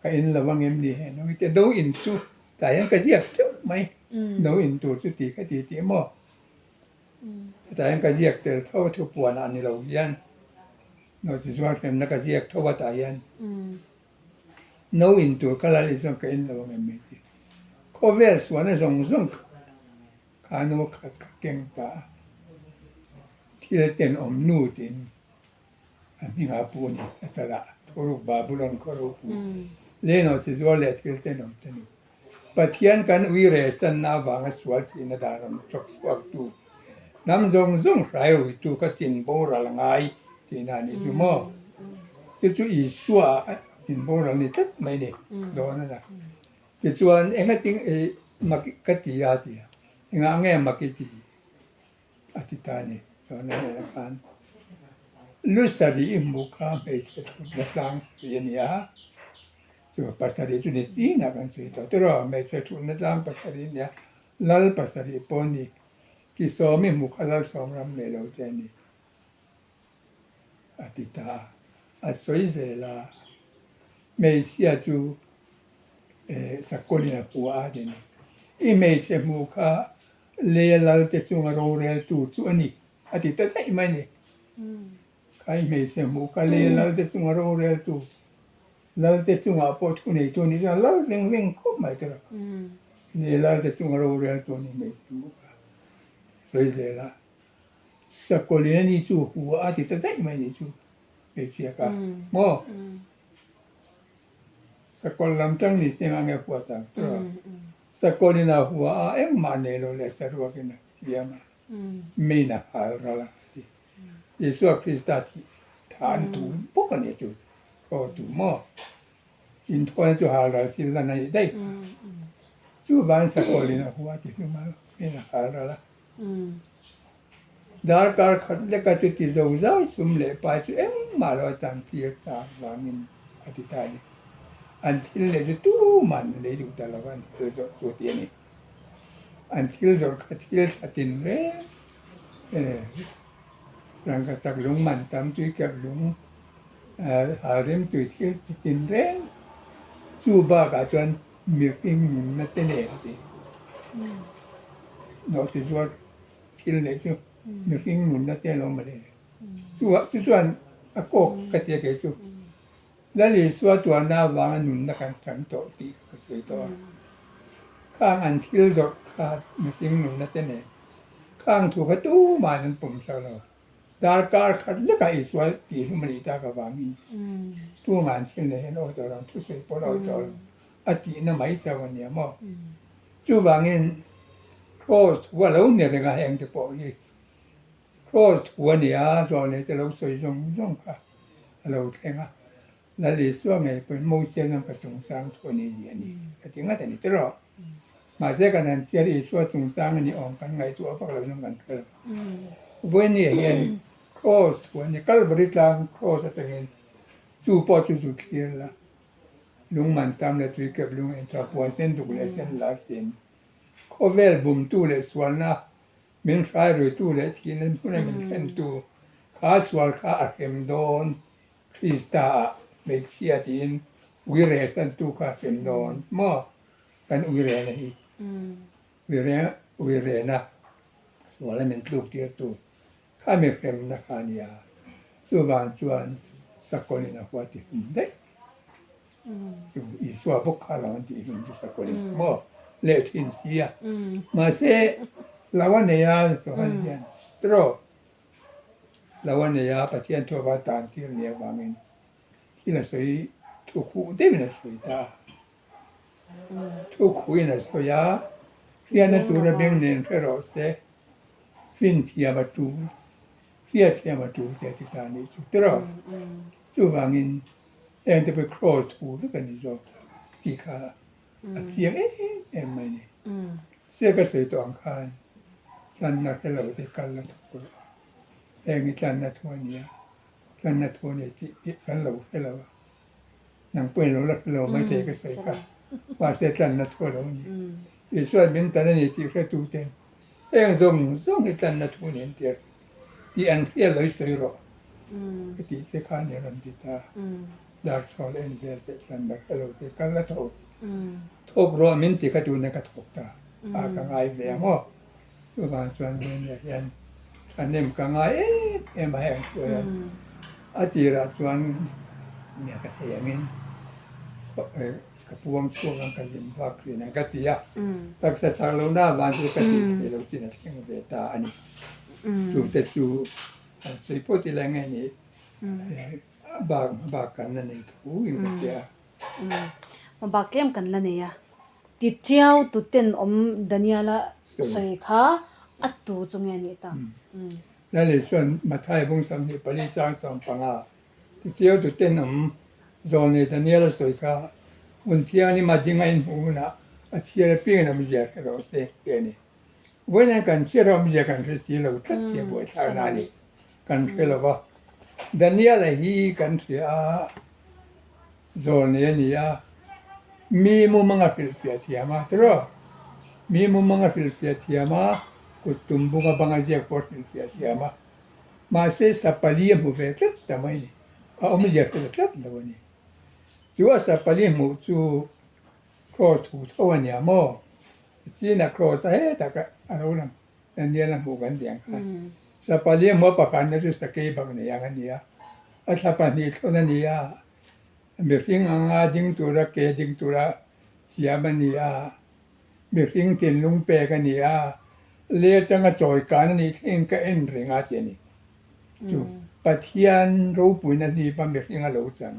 Speaker 2: ka in lo ang em ni he no hi te no in chu tah hian ka ziak teuh mai, no in tur chu ti kha ti tih maw? Hetah hian ka ziak tel tho a thu puanah ni lo hian no ti zuar hremna ka ziak tho a tah hian. No in tur ka lal chuan ka in lo ang em mai ti. Khawvel sualna zawng zawng kha no khat ka keng ta a, thil tenawm nu tiin a hmingah a pu a ni. A chalah thuruk Babulon khaw ropui Leno chi zuar leh thil tenawm te nu. Pathian kan ui rehsanna avanga sual thihna dan rawn chawk chhuaktu, hnam zawng zawng hrai ruitu kha chin boral ngai tihna a nih chu maw? Chu chu Isua a chin boral ni tlat mai ni dawn a na. Tichuan engatin mak ka ti a ti a, engah nge mak i ti? A ti ta a ni. Chuan a hnenah khan, Lu sarih i hmuh kha hmeichhe thutna tlang sawi a ni a, chu pasarih chu ni tinah kan sawi tawh tiraw, hmeichhe thutna tlang pasarih a ni a, lal pasarih pawh a ni, ki sawm i hmuh kha lal sawm ram nei lo te a ni, a ti ta a. A sawi zel a, hmeichhia chu sakawlin a hua a ti a ni. I hmeichhe hmuh kha Lei lalte chunga roreltu chu a ni, a ti ta daih mai a ni. Khai hmeichhe hmuh kha lei lalte chunga roreltu, lalte chungah pawh thu neitu a nih chuan lal veng veng khawp mai tur a. Lei lalte chunga roreltu a ni hmeichhe hmuh kha sawi zel a. Sakawlin a ni chu hua a ti ta daih mai a nih chu. hmeichhia kha maw? Sakawlh lam tang ni se nge huat ang tura sakawlhin a hua a engmah nei lo leh saruakin a siam a main a hal ral a ti. Isua Krista thih than tu bawk a ni chu aw tu maw inthawina chu hal ral thil lan a nih daih kha chuvangin sakawlhin a hua ti hlum a main a hal ral a. Darkar khat leka chuti zo zai sum leh pai chu engmah lo a chan tir ta vangin a ti ta a ni. An thil neih chu tumah an lei duh ta lo va, an thil zawrh chu a ti a ni. An thil zawrh kha thil tha tin reng rangka chak lung man tam tui kep lung harim tui thil chi tin reng chu bakah chuan mihring nunna te nen a ti. Nawhchizuar thil neih chu mihring nunna te a lo mawle. Chu ah chu chuan a kawk ka tia kei chu Lal Isua tuarna avanga nunna kan chang tawh tih kha ka sawi tawh a. Khang an thil zawrh kha mihring nunna te nen khang thu kha tumahin an pawm sak lo. Darkar khat lekah Isua tih hlum a nih tak avangin tumah an thil neih an awi tawh lo, an thusawi pawh an awi tawh lo. A tihna mai chauh a nia maw? Chuvangin Kraws thu a lo ni reng a heng te pawh hi Kraws thu a ni a, zawlnei te lo sawi zawng zawng kha a lo thleng a, Lal Isua ngei pawhin Mosia nang ka chungchang thu a ni zia a ni ka ti ngat a ni tiraw? Mahse kan han chhiar Isua chungchang a ni awm kan ngaihtuah vak lo zawng kan hre lo. Vawinia hian Kraws thu a ni, Kalvari tlang Kraws atangin chu pawh chu zu thlir la. Lung man tam leh tui kep lung en tha puan sen duk leh sen lar sin. Khawvel bumtu leh sualna min hrairui-tu leh thihna hmuna min thlentu kha sual kha a hrem dawn Krista ah hmeichhia tiin uire santu kha a hrem dawn maw kan uirena hi uire uirena suala min tluk tirtu Kha mi hremna kha a nia, chuvang chuan Sakawlin a hua ti hlum daih. Chu Isua bawk kha lo an tih hlum chu Sakawlin maw leh thin si a. Mahse lo a nei a Johan hian tiraw lo a nei a Pathian thu ava tan tir nia vangin thil a sawi thu khuh deuhin a sawi ta a. Thu khuhin a sawi a, hriatna tura beng nen hre rawh se. Finthiam a tul, hriathiam a tul tih a ti ta a nih chu tiraw? Chuvangin heng te pawh hi kraws thu vek a ni zawk tih kha a chiang em em mai a ni. Se ka sawi tawh ang khan tlanna hre lo te kal la thawk rawh. Heng hi tlanna thu a ni a, tlanna thu a ni tih kan lo hre lo a. Nang pawhin lo la hre lo maithei ka sawi kha, mahse tlanna thu a lo ni. Isua'n min tan a ni tih hretuten heng zawng zawng hi tlanna thu nen tir tih an hriat lo i sawi rawh ka tih che khan i rawn ti ta. Darchhawl en vel teh tlanna hre lo te kal la tho thawk rawh min ti kha tuna ka thawk ta a ka ngai ve ang aw. Chuvang chuan Venia hian thahnem ka ngai em em a heng chu hian a tirah chuan nia ka thei angin ka puang chhuak ang ka zin vak thin ang ka ti a, taksa chak lohna avang chu ka tih theih loh chin a thleng ve ta a ni. Chute chu han sawi pawh ti lai nge ni a bak hmabak kan la nei thu in ka tia.
Speaker 1: Hmabak tlem kan la nei a. Tichiau tuten awm Daniela sawi kha a tu chu nge nih ta?
Speaker 2: Lali chuan Mathai bung 24 chang 15 Tichiau tuten awm Zawlnei Daniela sawi kha hun thianghlim a ding a inhmuh hunah a chhiar apiangin awmzia hre rawh se tih a ni. Vawiin kan chhiar a awmzia kan hre si lo tlat hi a buaithlakna a ni. Kan hre lo va, Daniela hi kan hria a. Zawlnei a ni a, mi mumang a hrilhfiah thiam a, tiraw? Mi mumang a hrilhfiah thiam a, kut tum bung a bang a ziak pawh a hrilhfiah thiam a. Mahse, Sapali a hmu ve tlat ta mai a ni. A awmzia hre ta tlat lo a ni. Chu a Sapali hmuh chu Kraws thu tho a nia maw? China Kraws a hetah ka a lo lang. Daniel a hmuh kan tih ang khan. Sapali a hmuh a pakhatna chu sakei bak nei ang a ni a, a thla pahnih thlawn a ni a. Mihring anga ding tura ke ding tura siam a ni a, mihring thinlung pek a ni a, lei atanga chawi kan a nih thlengin ka en reng a ti a ni. Chu Pathian ropuina hnipa mihring a lo chang.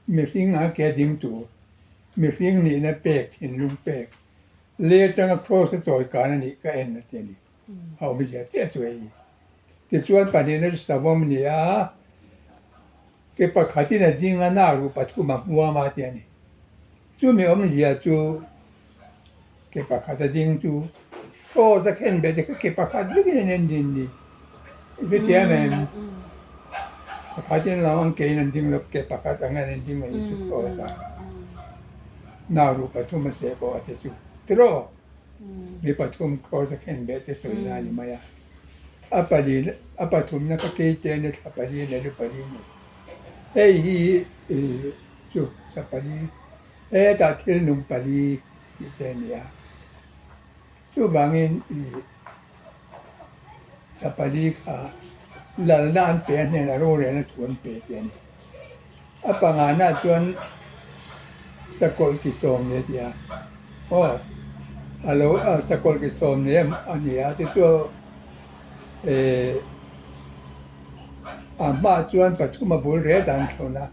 Speaker 2: Mihring a ke ding tur, mihring nihna pek, thinlung pek, lei atanga kraws a chawi kan a nih ka en a ti a ni. A awmzia chiah chu hei hi. Tichuan pahnihna chu savawm a ni a, ke pakhatin a ding a, nak ruh pathum a hmuam a ti a ni. Chumi awmzia chu ke pakhat a ding chu kraws a khen bet kha ke pakhat vekin an en din ni. I hrethiam em? Pakhatin lo ang kein an ding lo, ke pakhat ang an en ding a ni chu kraws a. Nak ruh pathum a seh pawh a ti chu. Tiraw? Mi pathum kraws a khen bet te sawi na a ni mai a. A pali a pathumna ka keite a ni thla pali leh lu pali a ni. Hei hi ih chu thla pali hetah thil nung pali tih te a ni a. Chuvangin ih thla pali kha lalna an pe a hnenah rorelna thu an pe tih a ni. A pangana chuan sakawlh ki sawm ni a ti a, aw a lo sakawlh ki sawm ni a ni a tichuan eh a hmaah chuan pathum a bul ret a an thlawn a,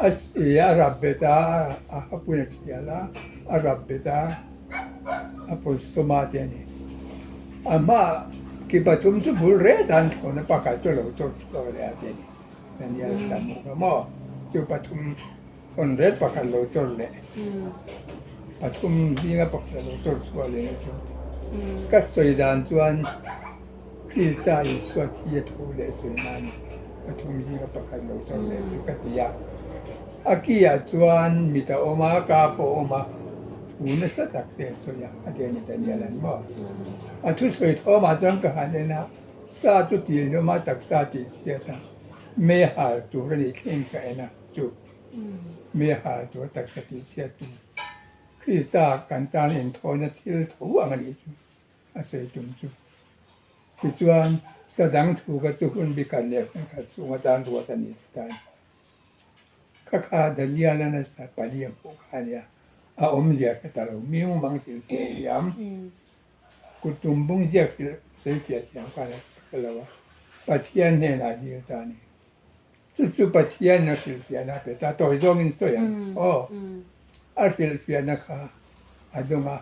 Speaker 2: a ih a rap bet a a hapui a thial a a rap bet a a pawn sawm a tih a ni. A hmaah ki pathum chu bul ret a an thlawn a pakhat chu a lo chawr chhuak leh a tih a ni. Daniel hla hmuh kha maw? Chu pathum thawn ret pakhat lo chawr leh pathum zinga pakhat lo chawr chhuah leh na chu ka sawi dan chuan Krista Isua thi a tho leh sawi nan pathum zinga pakhat lo chawr leh chu ka ti a. A ki ah chuan mit a awm a, ka pawh a awm a, thu nasa tak te a sawi a, a ti a ni Daniel an maw? A thusawi thawmah chuan ka han en a. Sa chu tih hlawm a, taksa tih chhiat a, mei hal tur a nih thleng ka en a, chu mei hal tur taksa tih chhiat tur Krista kan tan inthawina thil tho ang a nih chu a sawi tum chu. Tichuan, sa dang thu kha chu hun bikhat leh hun khat chhung atan ruat a ni ta a ni. Kha kha Daniel-a nasa pali a hmuh kha a nia, a awmzia hre ta lo, miung mang thil chhiat thiam. Kut tum bung ziak hrilh sawi fiah thiam khan a hre lo a, Pathian hnenah a dil ta a ni. Chu chu Pathian a hrilh fiahna a pe ta, tawi zawngin sawi ang aw. A hrilh fiahna kha a dawng a,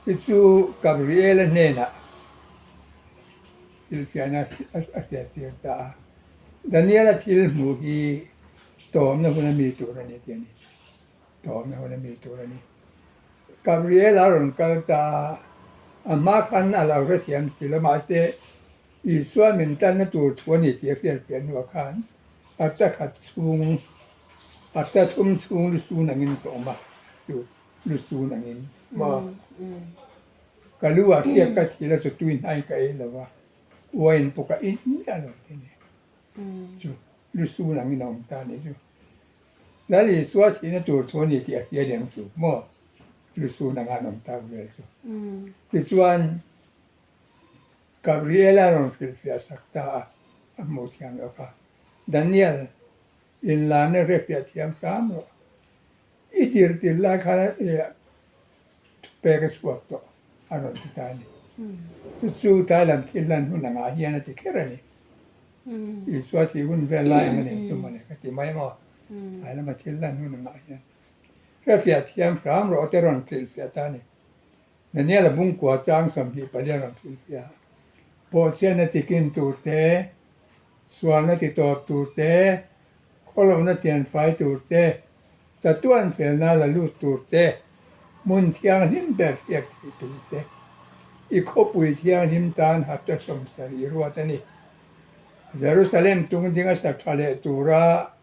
Speaker 2: chu chu Gabriel-a hnenah hrilh fiahna a hriattir ta a. Daniel-a thil hmuh hi tawmna hun a mi tur a ni tih a ni. Tawmna hun a mi tur a ni. Gabriel a rawn kal ta a, a hma khan a lo hrethiam si lo, mahse Isua min tanna tur thu a ni tih a hriatfiah hnuah khan hapta khat chhung, hapta thum chhung lusun angin ka awm a, chu lusun angin maw? Ka lu ah hriak ka thil a chu tui hnai ka ei lo va, wine pawh ka in miah lo ti a ni. Chu lusun angin a awm ta a nih chu. Lal Isua thihna tur thu a ni tih a hria liang chu maw? Lusun anga an awm tak vel chu. Tichuan, Gabriela rawn hrilhfiah sak ta a, a hmuh thiam loh kha. Daniel, inlarna hrefiah thiam hram rawh. I tir tir lai khan thupek a chhuak tawh a rawn ti ta a ni. Chu chu tlai lam thil lan hun angah hian a ti kher a ni. Isua tih hun vel lai ang a ni chu mawle ka ti mai maw. Tlai lama thil lan hun angah hian hrefiah thiam hram rawh te rawn hrilhfiah ta a ni. Daniel a bungkua chang 24 rawn hrilhfiah a. Pawhchhiatna tikin tur te, sualna ti tawp tur te, khawlohna thianfai tur te, chatuan felna la lut tur te, hmun thianghlim ber hriat theih tur te, i khawpui thianghlim tan hapta 70 ruat a ni. Jerusalem tung dinga sa tha leh tura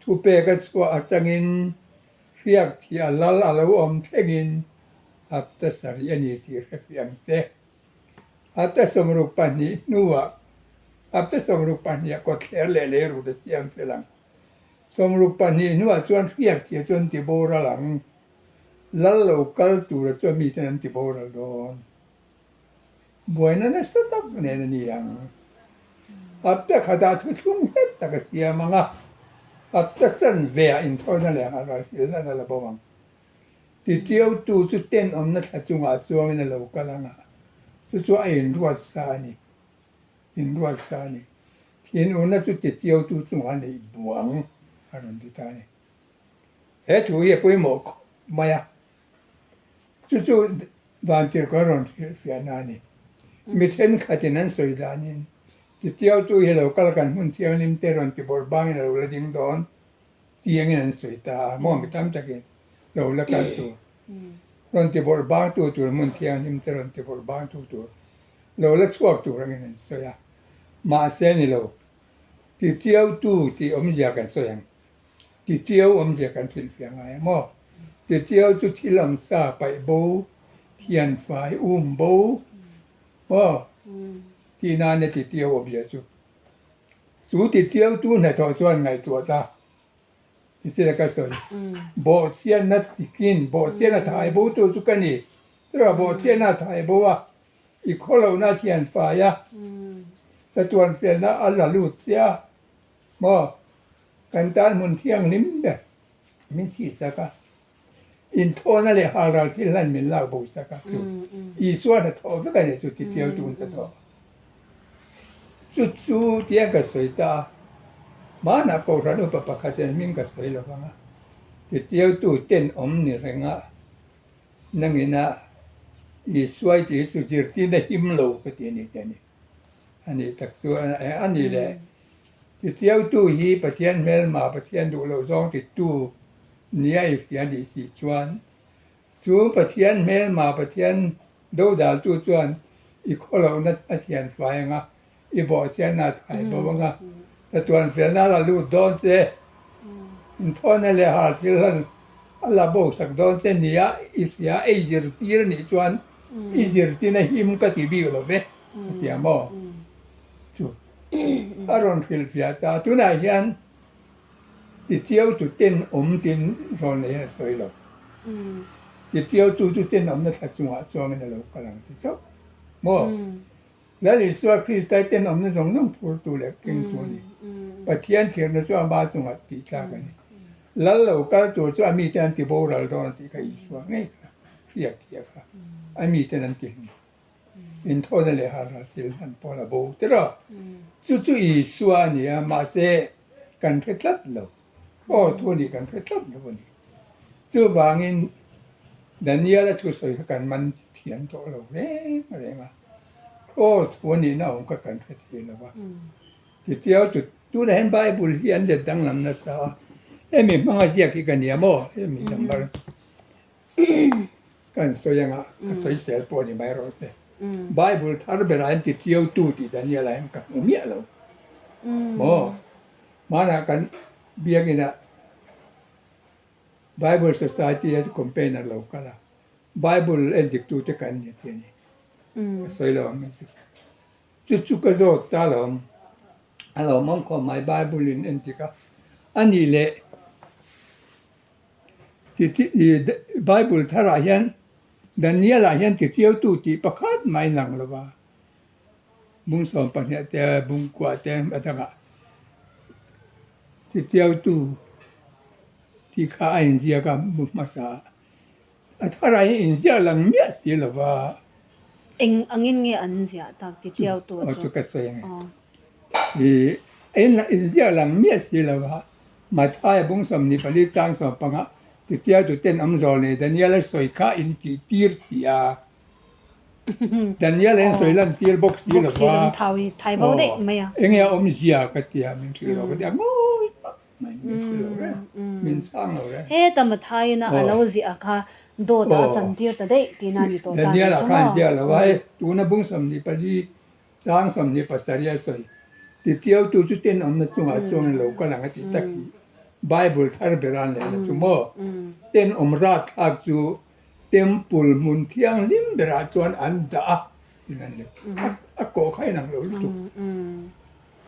Speaker 2: thupek a chhuah atangin hriak thih a lal a lo awm thlengin hapta 7 a ni tih hrefiah ang che. Hapta 62 hnuah hapta 62 ah kawtthler leh lei rut a siam fel ang. 62 hnuah chuan hriak thih chu an ti boral ang. Lal lo kal tura chuan miten an ti boral dawn. Buaina nasa tak nen a ni ang. Hapta khatah thuthlung nghet tak a siam ang a, hapta chanve ah inthawina leh ralhrilhna a la bo ang. Titiautu chu tenawmna thla chungah chuangin a lo kal ang a, chu chu a inruat sa a ni. Inruat sa a ni. Thinurna chu titiautu chungah neih buang a rawn ti ta a ni. He thu hi a pawimawh khawp mai a, chu chu vantirhkoh a rawn hrilhfiahna a ni. Mi thenkhatin an sawi danin titiautu hi lo kal kan hmun thianghlim te rawn ti bawrh bangin a lo la ding dawn ti angin an sawi ta a, maw mi tam takin lo la kal tur rawn ti bawrh bangtu tur hmun thianghlim te rawn ti bawrh bangtu tur lo la chhuak tur angin an sawi a, mahse ni lo titiautu tih awmzia kan sawi ang. Titiau awmzia kan hrilhfiah ngai a maw? Titiau chu thil ang sa paih bo, thian fai um bo maw? Tih nana titiau awmzia chu. Chu titiau tu hnathawh chuan ngaihtuah ta titila ka sawi. Bawhchianna tikin bawhchianna thai bo tu chu ka ni. Chutah bawhchianna a thai bo a, i khawlohna a thian fai a, chatuan felna a la lut sia maw? Kan tan hmun thianghlim ber min thih sak a, inthawhna leh halral thil hlan min lak bo sak a, chu Isua hnathawh vek a ni chu titiautu hnathawh. Chu chu tiang ka sawi ta a, hmanah Kohhran upa pakhatin hming ka sawi lo vang a, titiautu tenawm ni reng a, nangina Isua i tih hi chu zirtirna him lo ka ti a ni tih a ni. A nih tak chu a ni le. Titiautu hi Pathian hmelma, Pathian duh loh zawng titu nia i hria nih si chuan, chu Pathian hmelma, Pathian dodaltu chuan i khawlohna a thian fai ang a, i bawhchianna a thai bo ang a, chatuan felna a la lut dawn che, inthawhna leh hal thil hlan a la bo sak dawn che nia i hria ei zirtir nih chuan i zirtina him ka ti bik lo ve, a ti a maw? Chu. A rawn hrilhfiah ta. Tunah hian titiautu tenawm tin zawn nei hian a sawi lo. Titiautu chu tenawmna thla chungah chuangin a lo kal ang ti chauh maw? Lal Isua Krista hi tenawmna zawng zawng phurtu leh kengtu a ni. Pathian thirna chu ama chungah tih tlak a ni. Lal lo kal tur chu a miten an ti boral dawn a tih kha Isua ngei kha hriat thiah kha a miten an ti hlum. Inthawhna leh harhna thil hman pawl a bo tir a, chu chu Isua a ni a, mahse kan hre tlat lo, aw thu nih kan hre tlat lo a ni. Chuvangin Daniel-a thusawi kha kan man thiam tawh lo reng reng a, aw thu a nihna awm kha kan hre thei lo va. Titiau chu tunah hian Bible hi an let danglam nasa a, hemi hmanga ziak hi ka nia maw, hemi number. Kan sawi anga ka sawi sel pawh ni mai rawh se. Bible thar berah hian titiautu tih Daniel-ah hian ka hmu miah lo. Maw? Hmanah kan biakinah Bible Society a campaign a lo kal a, Bible endiktute kan ni tih a ni. Ka sawi lo ang chu. Chu chu ka zawt ta lo ang. A lawmawm khawp mai Bible in endik a. A nih leh Bible tharah hian Daniel-ah hian titiautu tih pakhat mai lang lo va, bung 12 te bung kua te a dangah titiautu tih kha a inziak a bu hmasa ah. A tharah hian inziak lang miah si lo va.
Speaker 1: Eng angin nge an ziah tak titiautu chu?
Speaker 2: Aw chu ka sawi ang e. Ih inziak lang miah si lo va. Mathaia bung 24 chang 15 titiautu ten awm zawh nei Daniel-a sawi kha in tih tir si a. Daniel-a in sawi lan tir bawk si lo va. Aw enge a awmzia ka tia min hrilh lo ka tia ngawi tak mai min hrilh lo reng min chhang lo reng.
Speaker 1: Heta Mathaia a lo ziah kha dawt ah a chan tir ta daih tihna a ni tawh ta nih
Speaker 2: Daniel-a khan ziah lo va hei tuna bung 24 Chang 27 a sawi, Titiautu chu tenawmna chungah chuan lo kal ang a ti tak hi Bible thar ber a lehna chu maw? Tenawm ratthlak chu Temple hmun thianghlim berah chuan an dah a tin an leh a kawh kha inang lo lutuk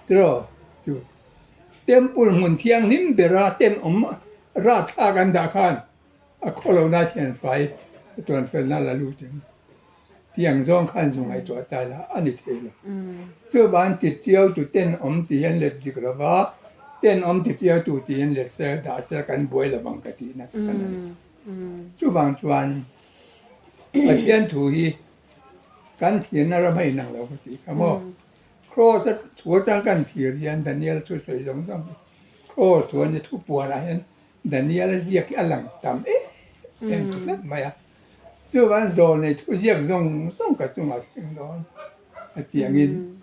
Speaker 2: tiraw chu Temple hmun thianghlim bera tenawm ratthlak an dah khan a khawlohna thianfai a tuanfelna la lut in. Tiang zawng khan zu ngaihtuah ta la a ni thei lo. Chuvang titiau tu tenawm tih hian let dik lo va, tenawm titiau tu tih hian let se dah se kan buai lo vang ka tih nasa khan a ni. Chuvang chuan Pathian thu hi kan thianna ram a inang lo ka tih kha maw. Kraws a thu atang kan thlir hian Daniel chu sawi zawng zawng hi Kraws chuan i thupuanah hian Daniel a ziak hi a lang tam em em ta tlat mai a. Chuvang zawlnei thu ziak zawng zawng ka chungah thleng dawn a tih angin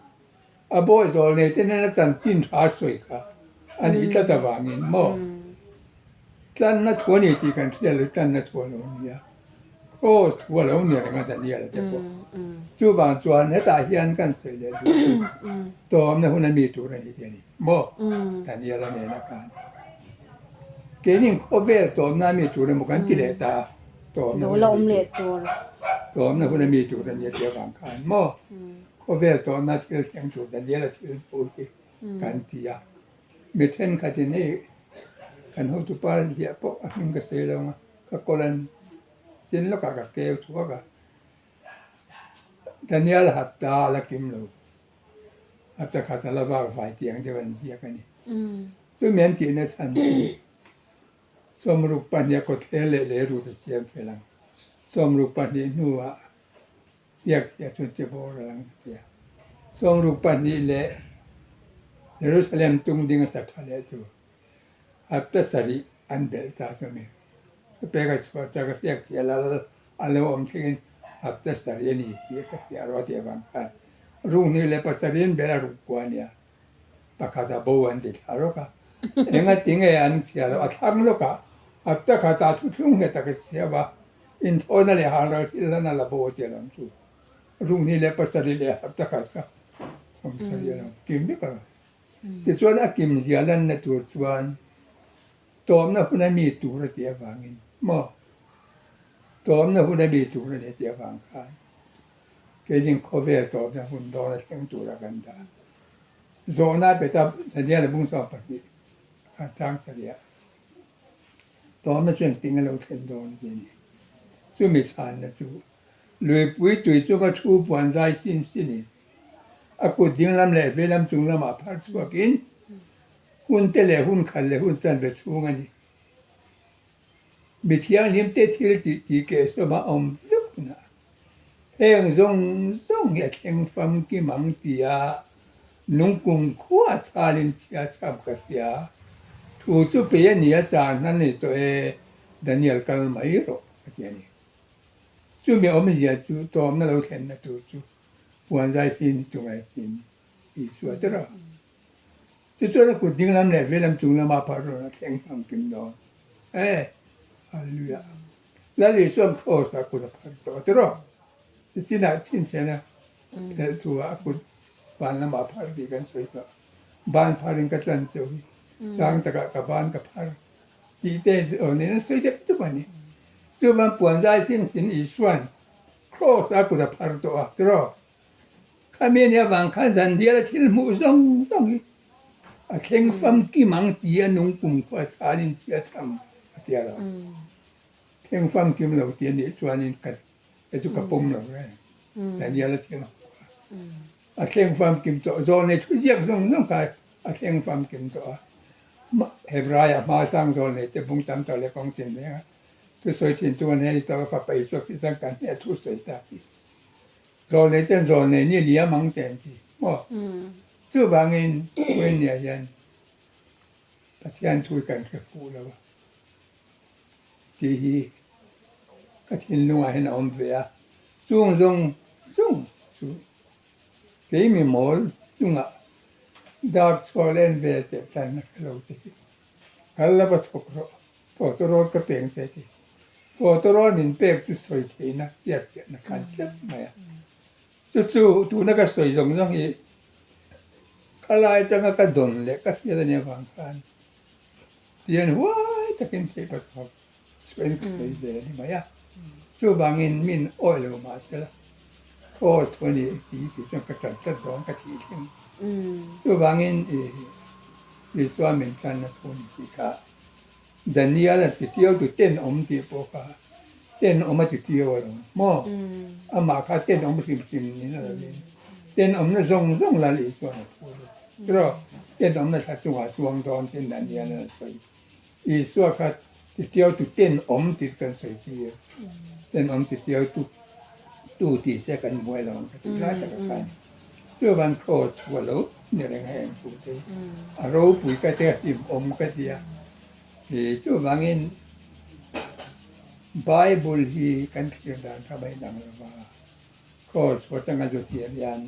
Speaker 2: a bawi zawlnei te nena chanchin tha sawi kha a nih tlat avangin maw tlanna thu a ni tih kan hria lo tlanna thu a lo nia aw thu a lo ni reng a Daniel te pawh chuvang chuan hetah hian kan sawi leh duh chu tawmna hun a mi tur a ni tih a ni maw Daniel a nena khan keinin khawvel tawmna a mi tur emaw kan ti leh ta a tawmna hun a mi tur tawmna hun a mi tur a ni tih avang khan maw Khawvel tawhna thil thleng tur Daniel-a thil hmuh hi kan ti a, mi thenkhatin hei kan hotupa ziah pawh a hming ka sawi lo ang a, ka kawlan chin lawkah ka keu thuak a, Daniel hapta a la kim lo, hapta khat a la vak vai tih ang deuh an ziak a ni. Chumi an tihna chhan chu 62 a kawtthler leh lei rut a siam fel ang, 62 hnuah Biak chiah chuan che bawr a lang ta tia. 62 leh Jerusalem tung ding a sa tha leh chu hapta sarih an belh ta chu mi. Thupek a chhuah ta ka hriak chiah lal a lo awm thlengin hapta sarih a ni tih ka hria rawh a tih avang khan 27 an belh a ruk kua a nia. Pakhat a bo an ti thla rawk a. Engati nge an chhia loh a thlang lawk a hapta khatah thuthlung nghet tak a siam a. Inthawhna leh halral thil hlan a la bo a ti alawm chu. 27 leh hapta khat kha 70 a lo kim vek a. Tichuan a kim zia lanna tur chuan tawmna hun a mi tur a tih avangin maw tawmna hun a mi tur a ni tih avang khan keinin khawvel tawmna hun dawn a thleng tura kan dah. Zawhna a pe ta Daniel-a bung 12 a chang sarih. Tawhna chuan ting a lo thlen dawn che a ni. Chumi chhanna chu luipui tui chunga thu puan zai sin sinin a kut dinglam leh veilam chung lamah phar chhuakin hun te leh hun khat leh hun chanve chhung a ni. Mi thianghlim te thil tih tih kehsawm a awm vek hunah heng zawng zawng hi a thleng famkim ang tia Nungkum khua chhalin chhia chhap ka hria. Thu chu pei a ni a chang hnan ni tawh e, Daniel kal mai rawh a ti a ni. Chumi awmzia chu tawmna lo thlenna tur chu puanzai sin chunga sin Isua te rawh. Chu chuan a kut dinglam leh veilam chung lama phar rawn a thleng famkim dawn e. Hallelujah. Lal Isua'n Kraws ah kut a phar tawh te rawh. Tichinah chhinchhiahna phelh thu ah a kut Van lamah phar tih kan sawi tawh. Ban pharin ka tlan chauh hi sang takah ka ban ka phar tih te aw nen a sawi deuh deuh a ni. Chuvan puan zai sin sin Isua'n Kraws a kut a phar tawh a tiraw? Khami ania vang khan zan diala thil hmuh zawng zawng hi a thleng famkim ang ti a nung kum khaw a chhanin chhia chham a tia lo. Thleng famkim lo ti a nih chuanin ka Hei chu ka pawm lo reng. Daniel a thiam a thleng famkim tawh. Zawlnei thu ziak zawng zawng kha a thleng famkim tawh a. Hebraia hma sang zawlnei te bung tam tak leh kawng chin reng a. Thusawi thin chu an hei tawh a fapa Isua Krista kan hneh thu sawi ta ti. Zawlnei ten zawlnei ni liam ang che an ti maw? Chuvangin Puinia hian Pathian thu hi kan hre fuh lo a. Tih hi ka thinlungah hian a awm ve a, chung zawng zawng chu kei mi mawl chungah dark chhuak len ve teh tlan a hre lo te hi kal la va chhawk rawh, tawtawrawl ka peng che ti. Tawtawrawl min pek chu sawi theihna chiat chiahna khan tlat mai a. Chu chu tuna ka sawi zawng zawng hi khalai atanga ka dawn leh ka hriat a nih avang khan Tian huai takin theih pa chhuak chuan ka sawi ve a ni mai a. Chuvangin min awih lo mah se la, Aw thu a ni ti tih chuan ka ṭan tlat dawn ka thih thleng. Chuvangin Isua min ṭanna thu a ni tih kha Daniel a ti ṭiau tu tenawm tih pawh kha tenawm a ti ṭiau a lo maw? Amah kha tenawm hrim hrim niin a lo in. Tenawmna zawng zawng Lal Isuan a phu lo. Erawh tenawmna thla chungah chuang dawn tin Daniel a sawi. Isua kha titiautu tenawm tih kan sawi tir. Tenawm titiautu tu tih se kan buai lo ang ka tih lai tak a kha a ni. Chuvan Kraws chu a lo ni reng a heng thu te hi a ropui ka tia hlimawm ka tia. Chuvangin Bible hi kan thlir dan kha mai dang lo va, Kraws chu atanga zu tir hian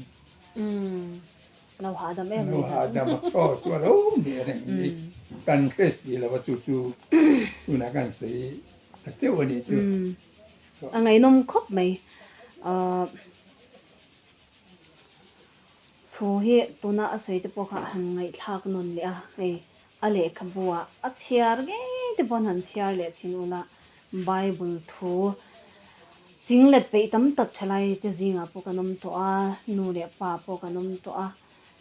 Speaker 1: Lo hahdam em
Speaker 2: Lo hahdam a Kraws chu a lo ni reng ni. Kan hre si lo va chu chu tunah kan sawi ta teuh a nih chu.
Speaker 1: A ngaihnawm khawp mai. Thu hi tuna a sawi te pawh kha han ngaihthlak nawn leh a, hei a lehkhabu ah a chhiar ngei te pawh an han chhiar leh chhin ula, Bible thu ching let peih tam tak thalai te zingah pawh kan awm tawh a, nu leh pa pawh kan awm tawh a,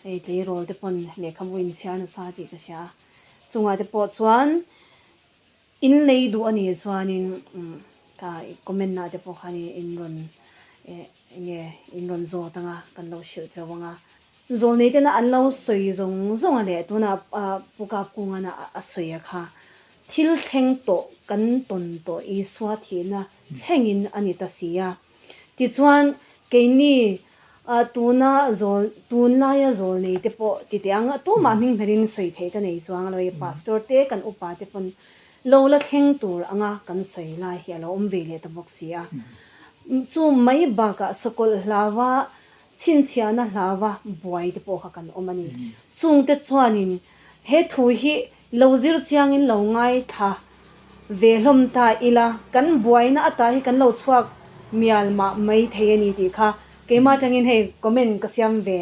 Speaker 1: hei tleirawl te pawn lehkhabu inchhiar nasa tih ka hria a, chungah te pawh chuan In lei duh a nih chuanin ka comment na te pawh khan in rawn enge in rawn zawt anga kan lo hrilh cheu anga. Zawlnei tena an lo sawi zawng zawng a leh tuna Pu Kapkungana a sawi a kha thil thleng tawh kan tawn tawh Isua thihna thlengin a ni ta si a. Tichuan keini tuna zawl tunlaia zawlnei te pawh ti teh ang a tumah hming hmerin sawi theih ka nei chuang lo e pastor te kan upa te pawn lo la thleng tur anga kan sawi lai hi a lo awm ve leh ta bawk si a. Chu mai bakah sakawlh hlava chhinchhiahna hlava buai te pawh kha kan awm a ni. Chungte chuanin he thu hi lo zir chiangin lo ngaithla ve hlawm ta ila, kan buaina ata hi kan lo chhuak mial mah mai thei a ni tih kha keimah atangin hei comment ka siam ve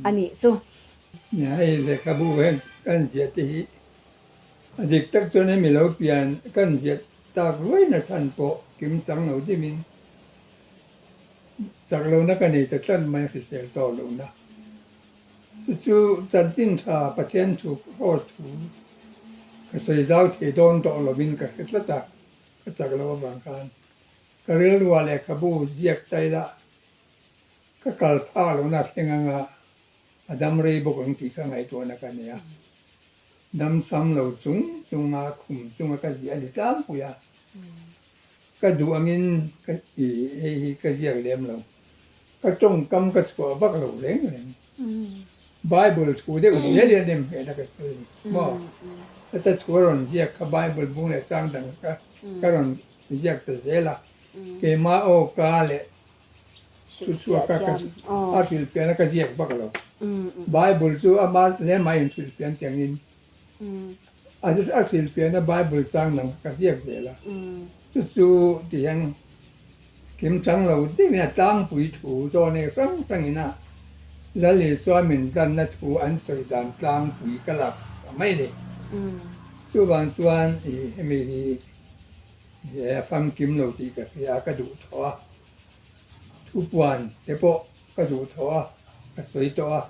Speaker 1: a nih chu.
Speaker 2: Nia, hei lehkhabu hian kan ziah te hi a dik tak chuan hemi lo pian kan ziah tak ruai na chhan pawh kim chang lo dimin chak lohna ka nei ta tlat mai hrisel tawh lohna. Chu chu chanchin tha Pathian thu Kraws thu ka sawi zau thei dawn tawh lovin ka hre tlat a, ka chak loh avang khan ka rilruah lehkhabu ziak ta ila ka kal phak lohna thleng anga a dam rei bawk ang tih ka ngaihtuahna ka nei a. Dam sam lo chung chunga khum chunga ka ziah a ni tlangpui a. Ka duh angin ka ti hei hi ka ziak lem lo. Ka tawngkam ka chhuah vak lo reng reng. Bible thu deuh zel hian em hmehna ka sawi a ni maw? Heta thu a rawn ziak kha Bible bung leh chang dang kha ka rawn ziak ta zel a. Keimah aw ka leh thu chhuak a ka a hrilhfiahna ka ziak vak lo. Bible chu ama lemah inhrilhfiah tiangin A hrilhfiahna Bible chang dang ka ziak zel a, chu chu ti hian kim chang lo deuhin a tlangpui thu zawn ei hrang hrangin a Lal Isua min tlanna thu an sawi dan tlangpui ka lak ta mai a ni. Chuvang chuan i hemi hi a famkim lo tih ka hria a, ka duh tawh a, thupuan te pawh ka duh tawh a, ka sawi tawh a.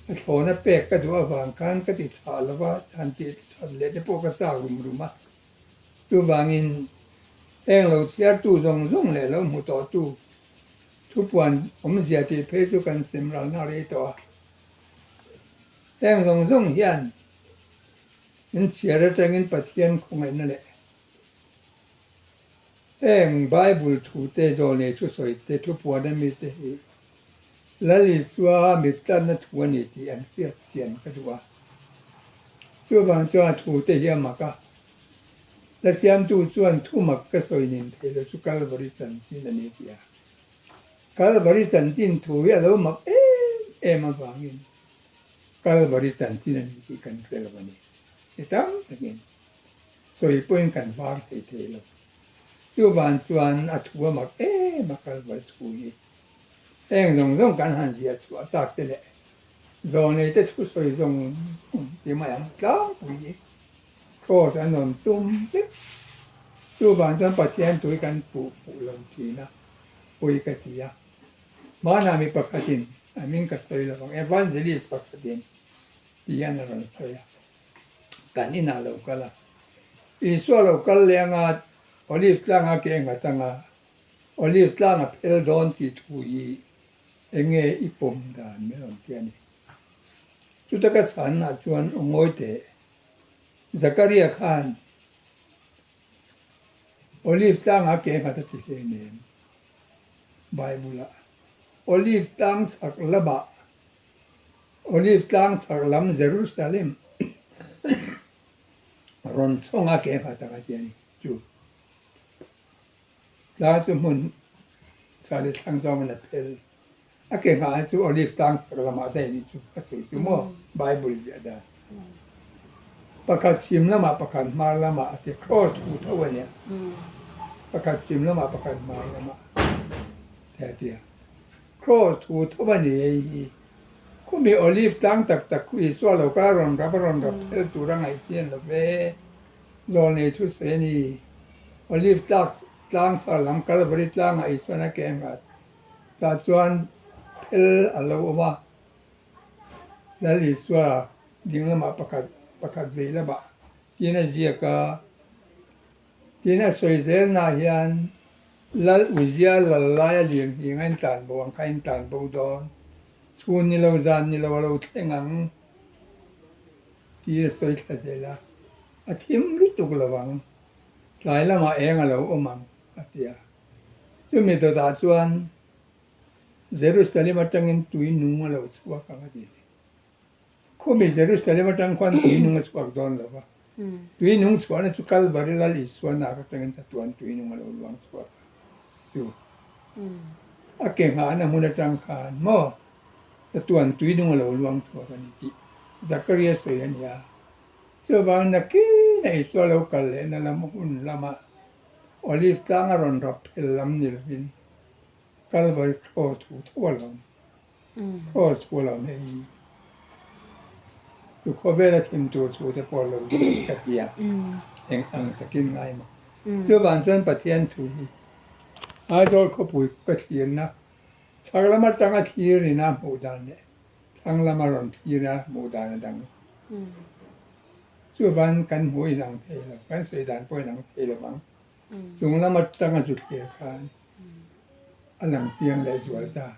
Speaker 2: A thlawna pek ka duh avang khan ka ti chhah lo va, han tih that leh te pawh ka chak rum rum a. Chuvangin heng lo chhiartu zawng zawng leh lo hmu tawhtu thupuan awmzia tih phei chu kan sem ralna rei tawh a. Heng zawng zawng hian min chhiar atangin Pathian khawngaihna leh Heng Bible thute zawlnei thusawi te thupuan a mite hi Lal Isua mitlanna thu a ni tih an hriat chian ka duh a. Chuvang chuan a thute hi a mak a. La siamtu chuan thu mak ka sawi nin thei lo chu Kalvari chanchin a ni tih a. Kalvari chanchin thu hi a lo mak em em avangin Kalvari chanchin a ni tih kan hre lo a ni. Ti tam takin. Sawi pawhin kan var thei thei lo. Chuvan chuan a thu a mak em a kal val thu hi. Heng zawng zawng kan han ziah chhuah tak te leh zawhneite thu sawi zawng zawng ti mai ang tlangpui hi Kraws an rawn tum vek. Chuvan chuan Pathian tui kan puh fuh lo thin a, pawi ka ti a. Hmanah mi pakhatin, a hming ka sawi lo ang, Evangelist pakhatin ti hian a rawn sawi a. Kan inah lo kal a. Isua lo kal leh anga Olive tlanga ke nghat anga Olive tlanga phel dawn tih thu hi eng nge i pawm dan min rawn ti a ni. Chuta ka chhanna chuan aw ngawi teh. Zakaria khan Olive tlanga ke nghat a ti hle nem Bible-ah. Olive tlang chhak lamah, Olive tlang chhak lam Jerusalem rawn chhawng a ke nghat ang a ti a ni. Chu tlang chu hmun chhah leh thlang zawngin a phel. A ke nghah chu Olive tlang chhak lamah daih a nih chu a sawi chu maw Bible ziah dan. Pakhat chhim lamah pakhat hmar lamah a ti cross thu tho a nia. Pakhat chhim lamah pakhat hmar lamah te a ti a. Cross thu tho a ni hei hi. Khumi Olive tlang tak tak khu Isua lo kal a rawn rap a rawn rap phel tur a ngaih chian lo ve. Zawlnei thu sawi a ni. Olive tlak tlang chhar lam Kalvari tlangah Isuan a ke nghat. Tah chuan phel a lo awm a, Lal Isua ding lamah pakhat pakhat vei lamah tiin a ziak a. Tin a sawi zelnaah hian Lal Uzia lal laia lian hing a intlan bo ang kha a intlan bo dawn. Chhun ni lo zan ni lo a lo thleng ang tih a sawi thla zel a, a thim lutuk lo ang, tlai lamah eng a lo awm ang a ti a. Chumi dawtah chuan Jerusalem atangin tui nung a lo chhuak ang a ti. Khumi Jerusalem atang khuan tui nung a chhuak dawn lo va. Tui nung chhuahna chu Kalvari Lal Isua nak atangin chatuan tui nung a lo luang chhuak a. Chu a ke nghahna hmun atang khan maw chatuan tui nung a lo luang chhuak a ni tih Zakaria sawi a ni a. Chuvang nakin a Isua lo kal lehna lam hun lamah Olive tlang a rawn rap phel lam ni lovin Kalvari Cross thu tho a lawm. Cross thu a lawm hei hi. Chu khawvela thim tur thu te pawh lo ka ti a, eng ang takin ngai maw. Chuvang chuan Pathian thu hi Aizawl khawpui ka thlirna chhak lam atanga thlir ina hmuh dan leh thlang lama rawn thlir a hmuh dan a dang. Chuvan kan hmuh inang thei lo, kan sawi dan pawh inang thei lo vang. Chung lam atanga chu thlir khan a lang chiang leh zual ta.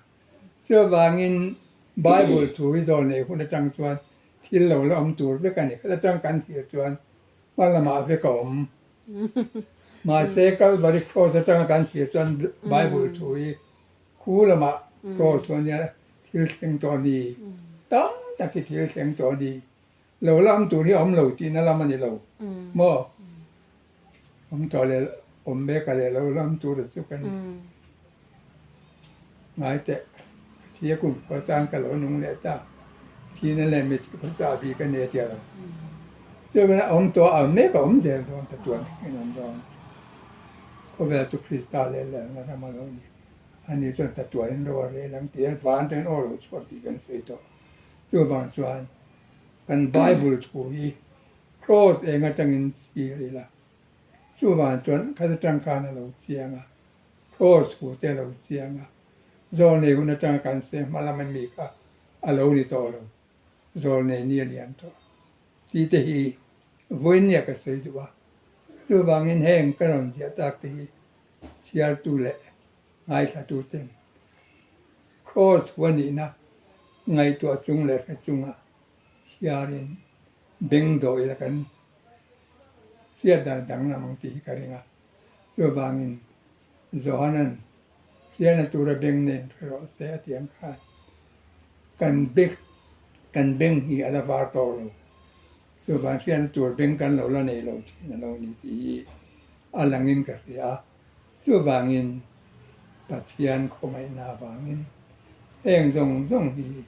Speaker 2: Chuvangin Bible thu hi zawl nei hun atang chuan thil lo la awm tur vek a ni. Khat atang kan thlir chuan hma lamah vek a awm. Mahse Calvary Cross atanga kan thlir chuan Bible thu hi khu lamah Cross chu a nia thil thleng tawh a ni. Tam tak hi thil thleng tawh a ni. Lo lam tur hi a awm lo tihna lam a ni lo maw? Awm tawh leh awm mek a leh lo lam tur chu ka ni. Ngai teh, ka thi a kum khua tan ka lo nung leh ta, thihna leh mit hi khawchah bik a ni a tia lo. Chuvangin a awm tawh a awm mek a awm zel dawn ta tuan thlengin a awm dawn. Khawvel chu Krista leh lalna ram a lo ni. Ani chuan chatuanin ro a rel ang tih a van atangin aw lo chhuak tih kan sawi tawh. Chuvang chuan kan Bible thu hi cross eng atangin chhir ila, chuvang chuan khat atang khan a lo chiang a, cross thu te a lo chiang a, zawlnei hun atanga kan se hma lama mi kha a lo ni tawh lo, zawlnei ni a lian tawh tih te hi vawinia ka sawi duh a. Chuvangin heng ka rawn ziah tak te hi chhiartu leh ngaithlatu ten Cross hu a nihna ngaihtuah chung leh hre chunga chhiarin beng dawh ila kan hriat dan danglam ang tih hi ka ring a. Chuvangin Johanan hriatna tura beng nen hre rawh se a ti ang khan kan bek kan beng hi a la var tawh lo. Chuvang hriatna tur beng kan lo la nei lo thin a lo ni tih hi a langin ka hria a. Chuvangin Pathian khawngaihna avangin heng zawng zawng hi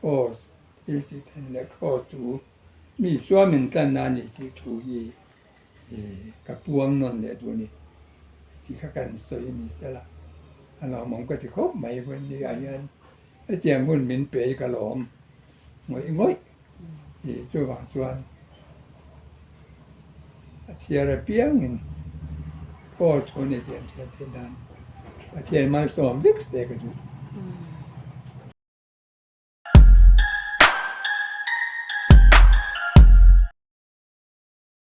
Speaker 2: Kraws thil tih then leh Kraws chu mi chuan min tlanna a ni tih thu hi ka puang nawn leh duh a ni tih kha kan sawi a ni sela a lawmawm ka ti khawp mai hun ni ah hian hetiang hun min pe hi ka lawm ngawih ngawih chuvang chuan a chhiar apiangin Paul thu ni tih an hriat theih nan Pathian malsawm vek se ka duh.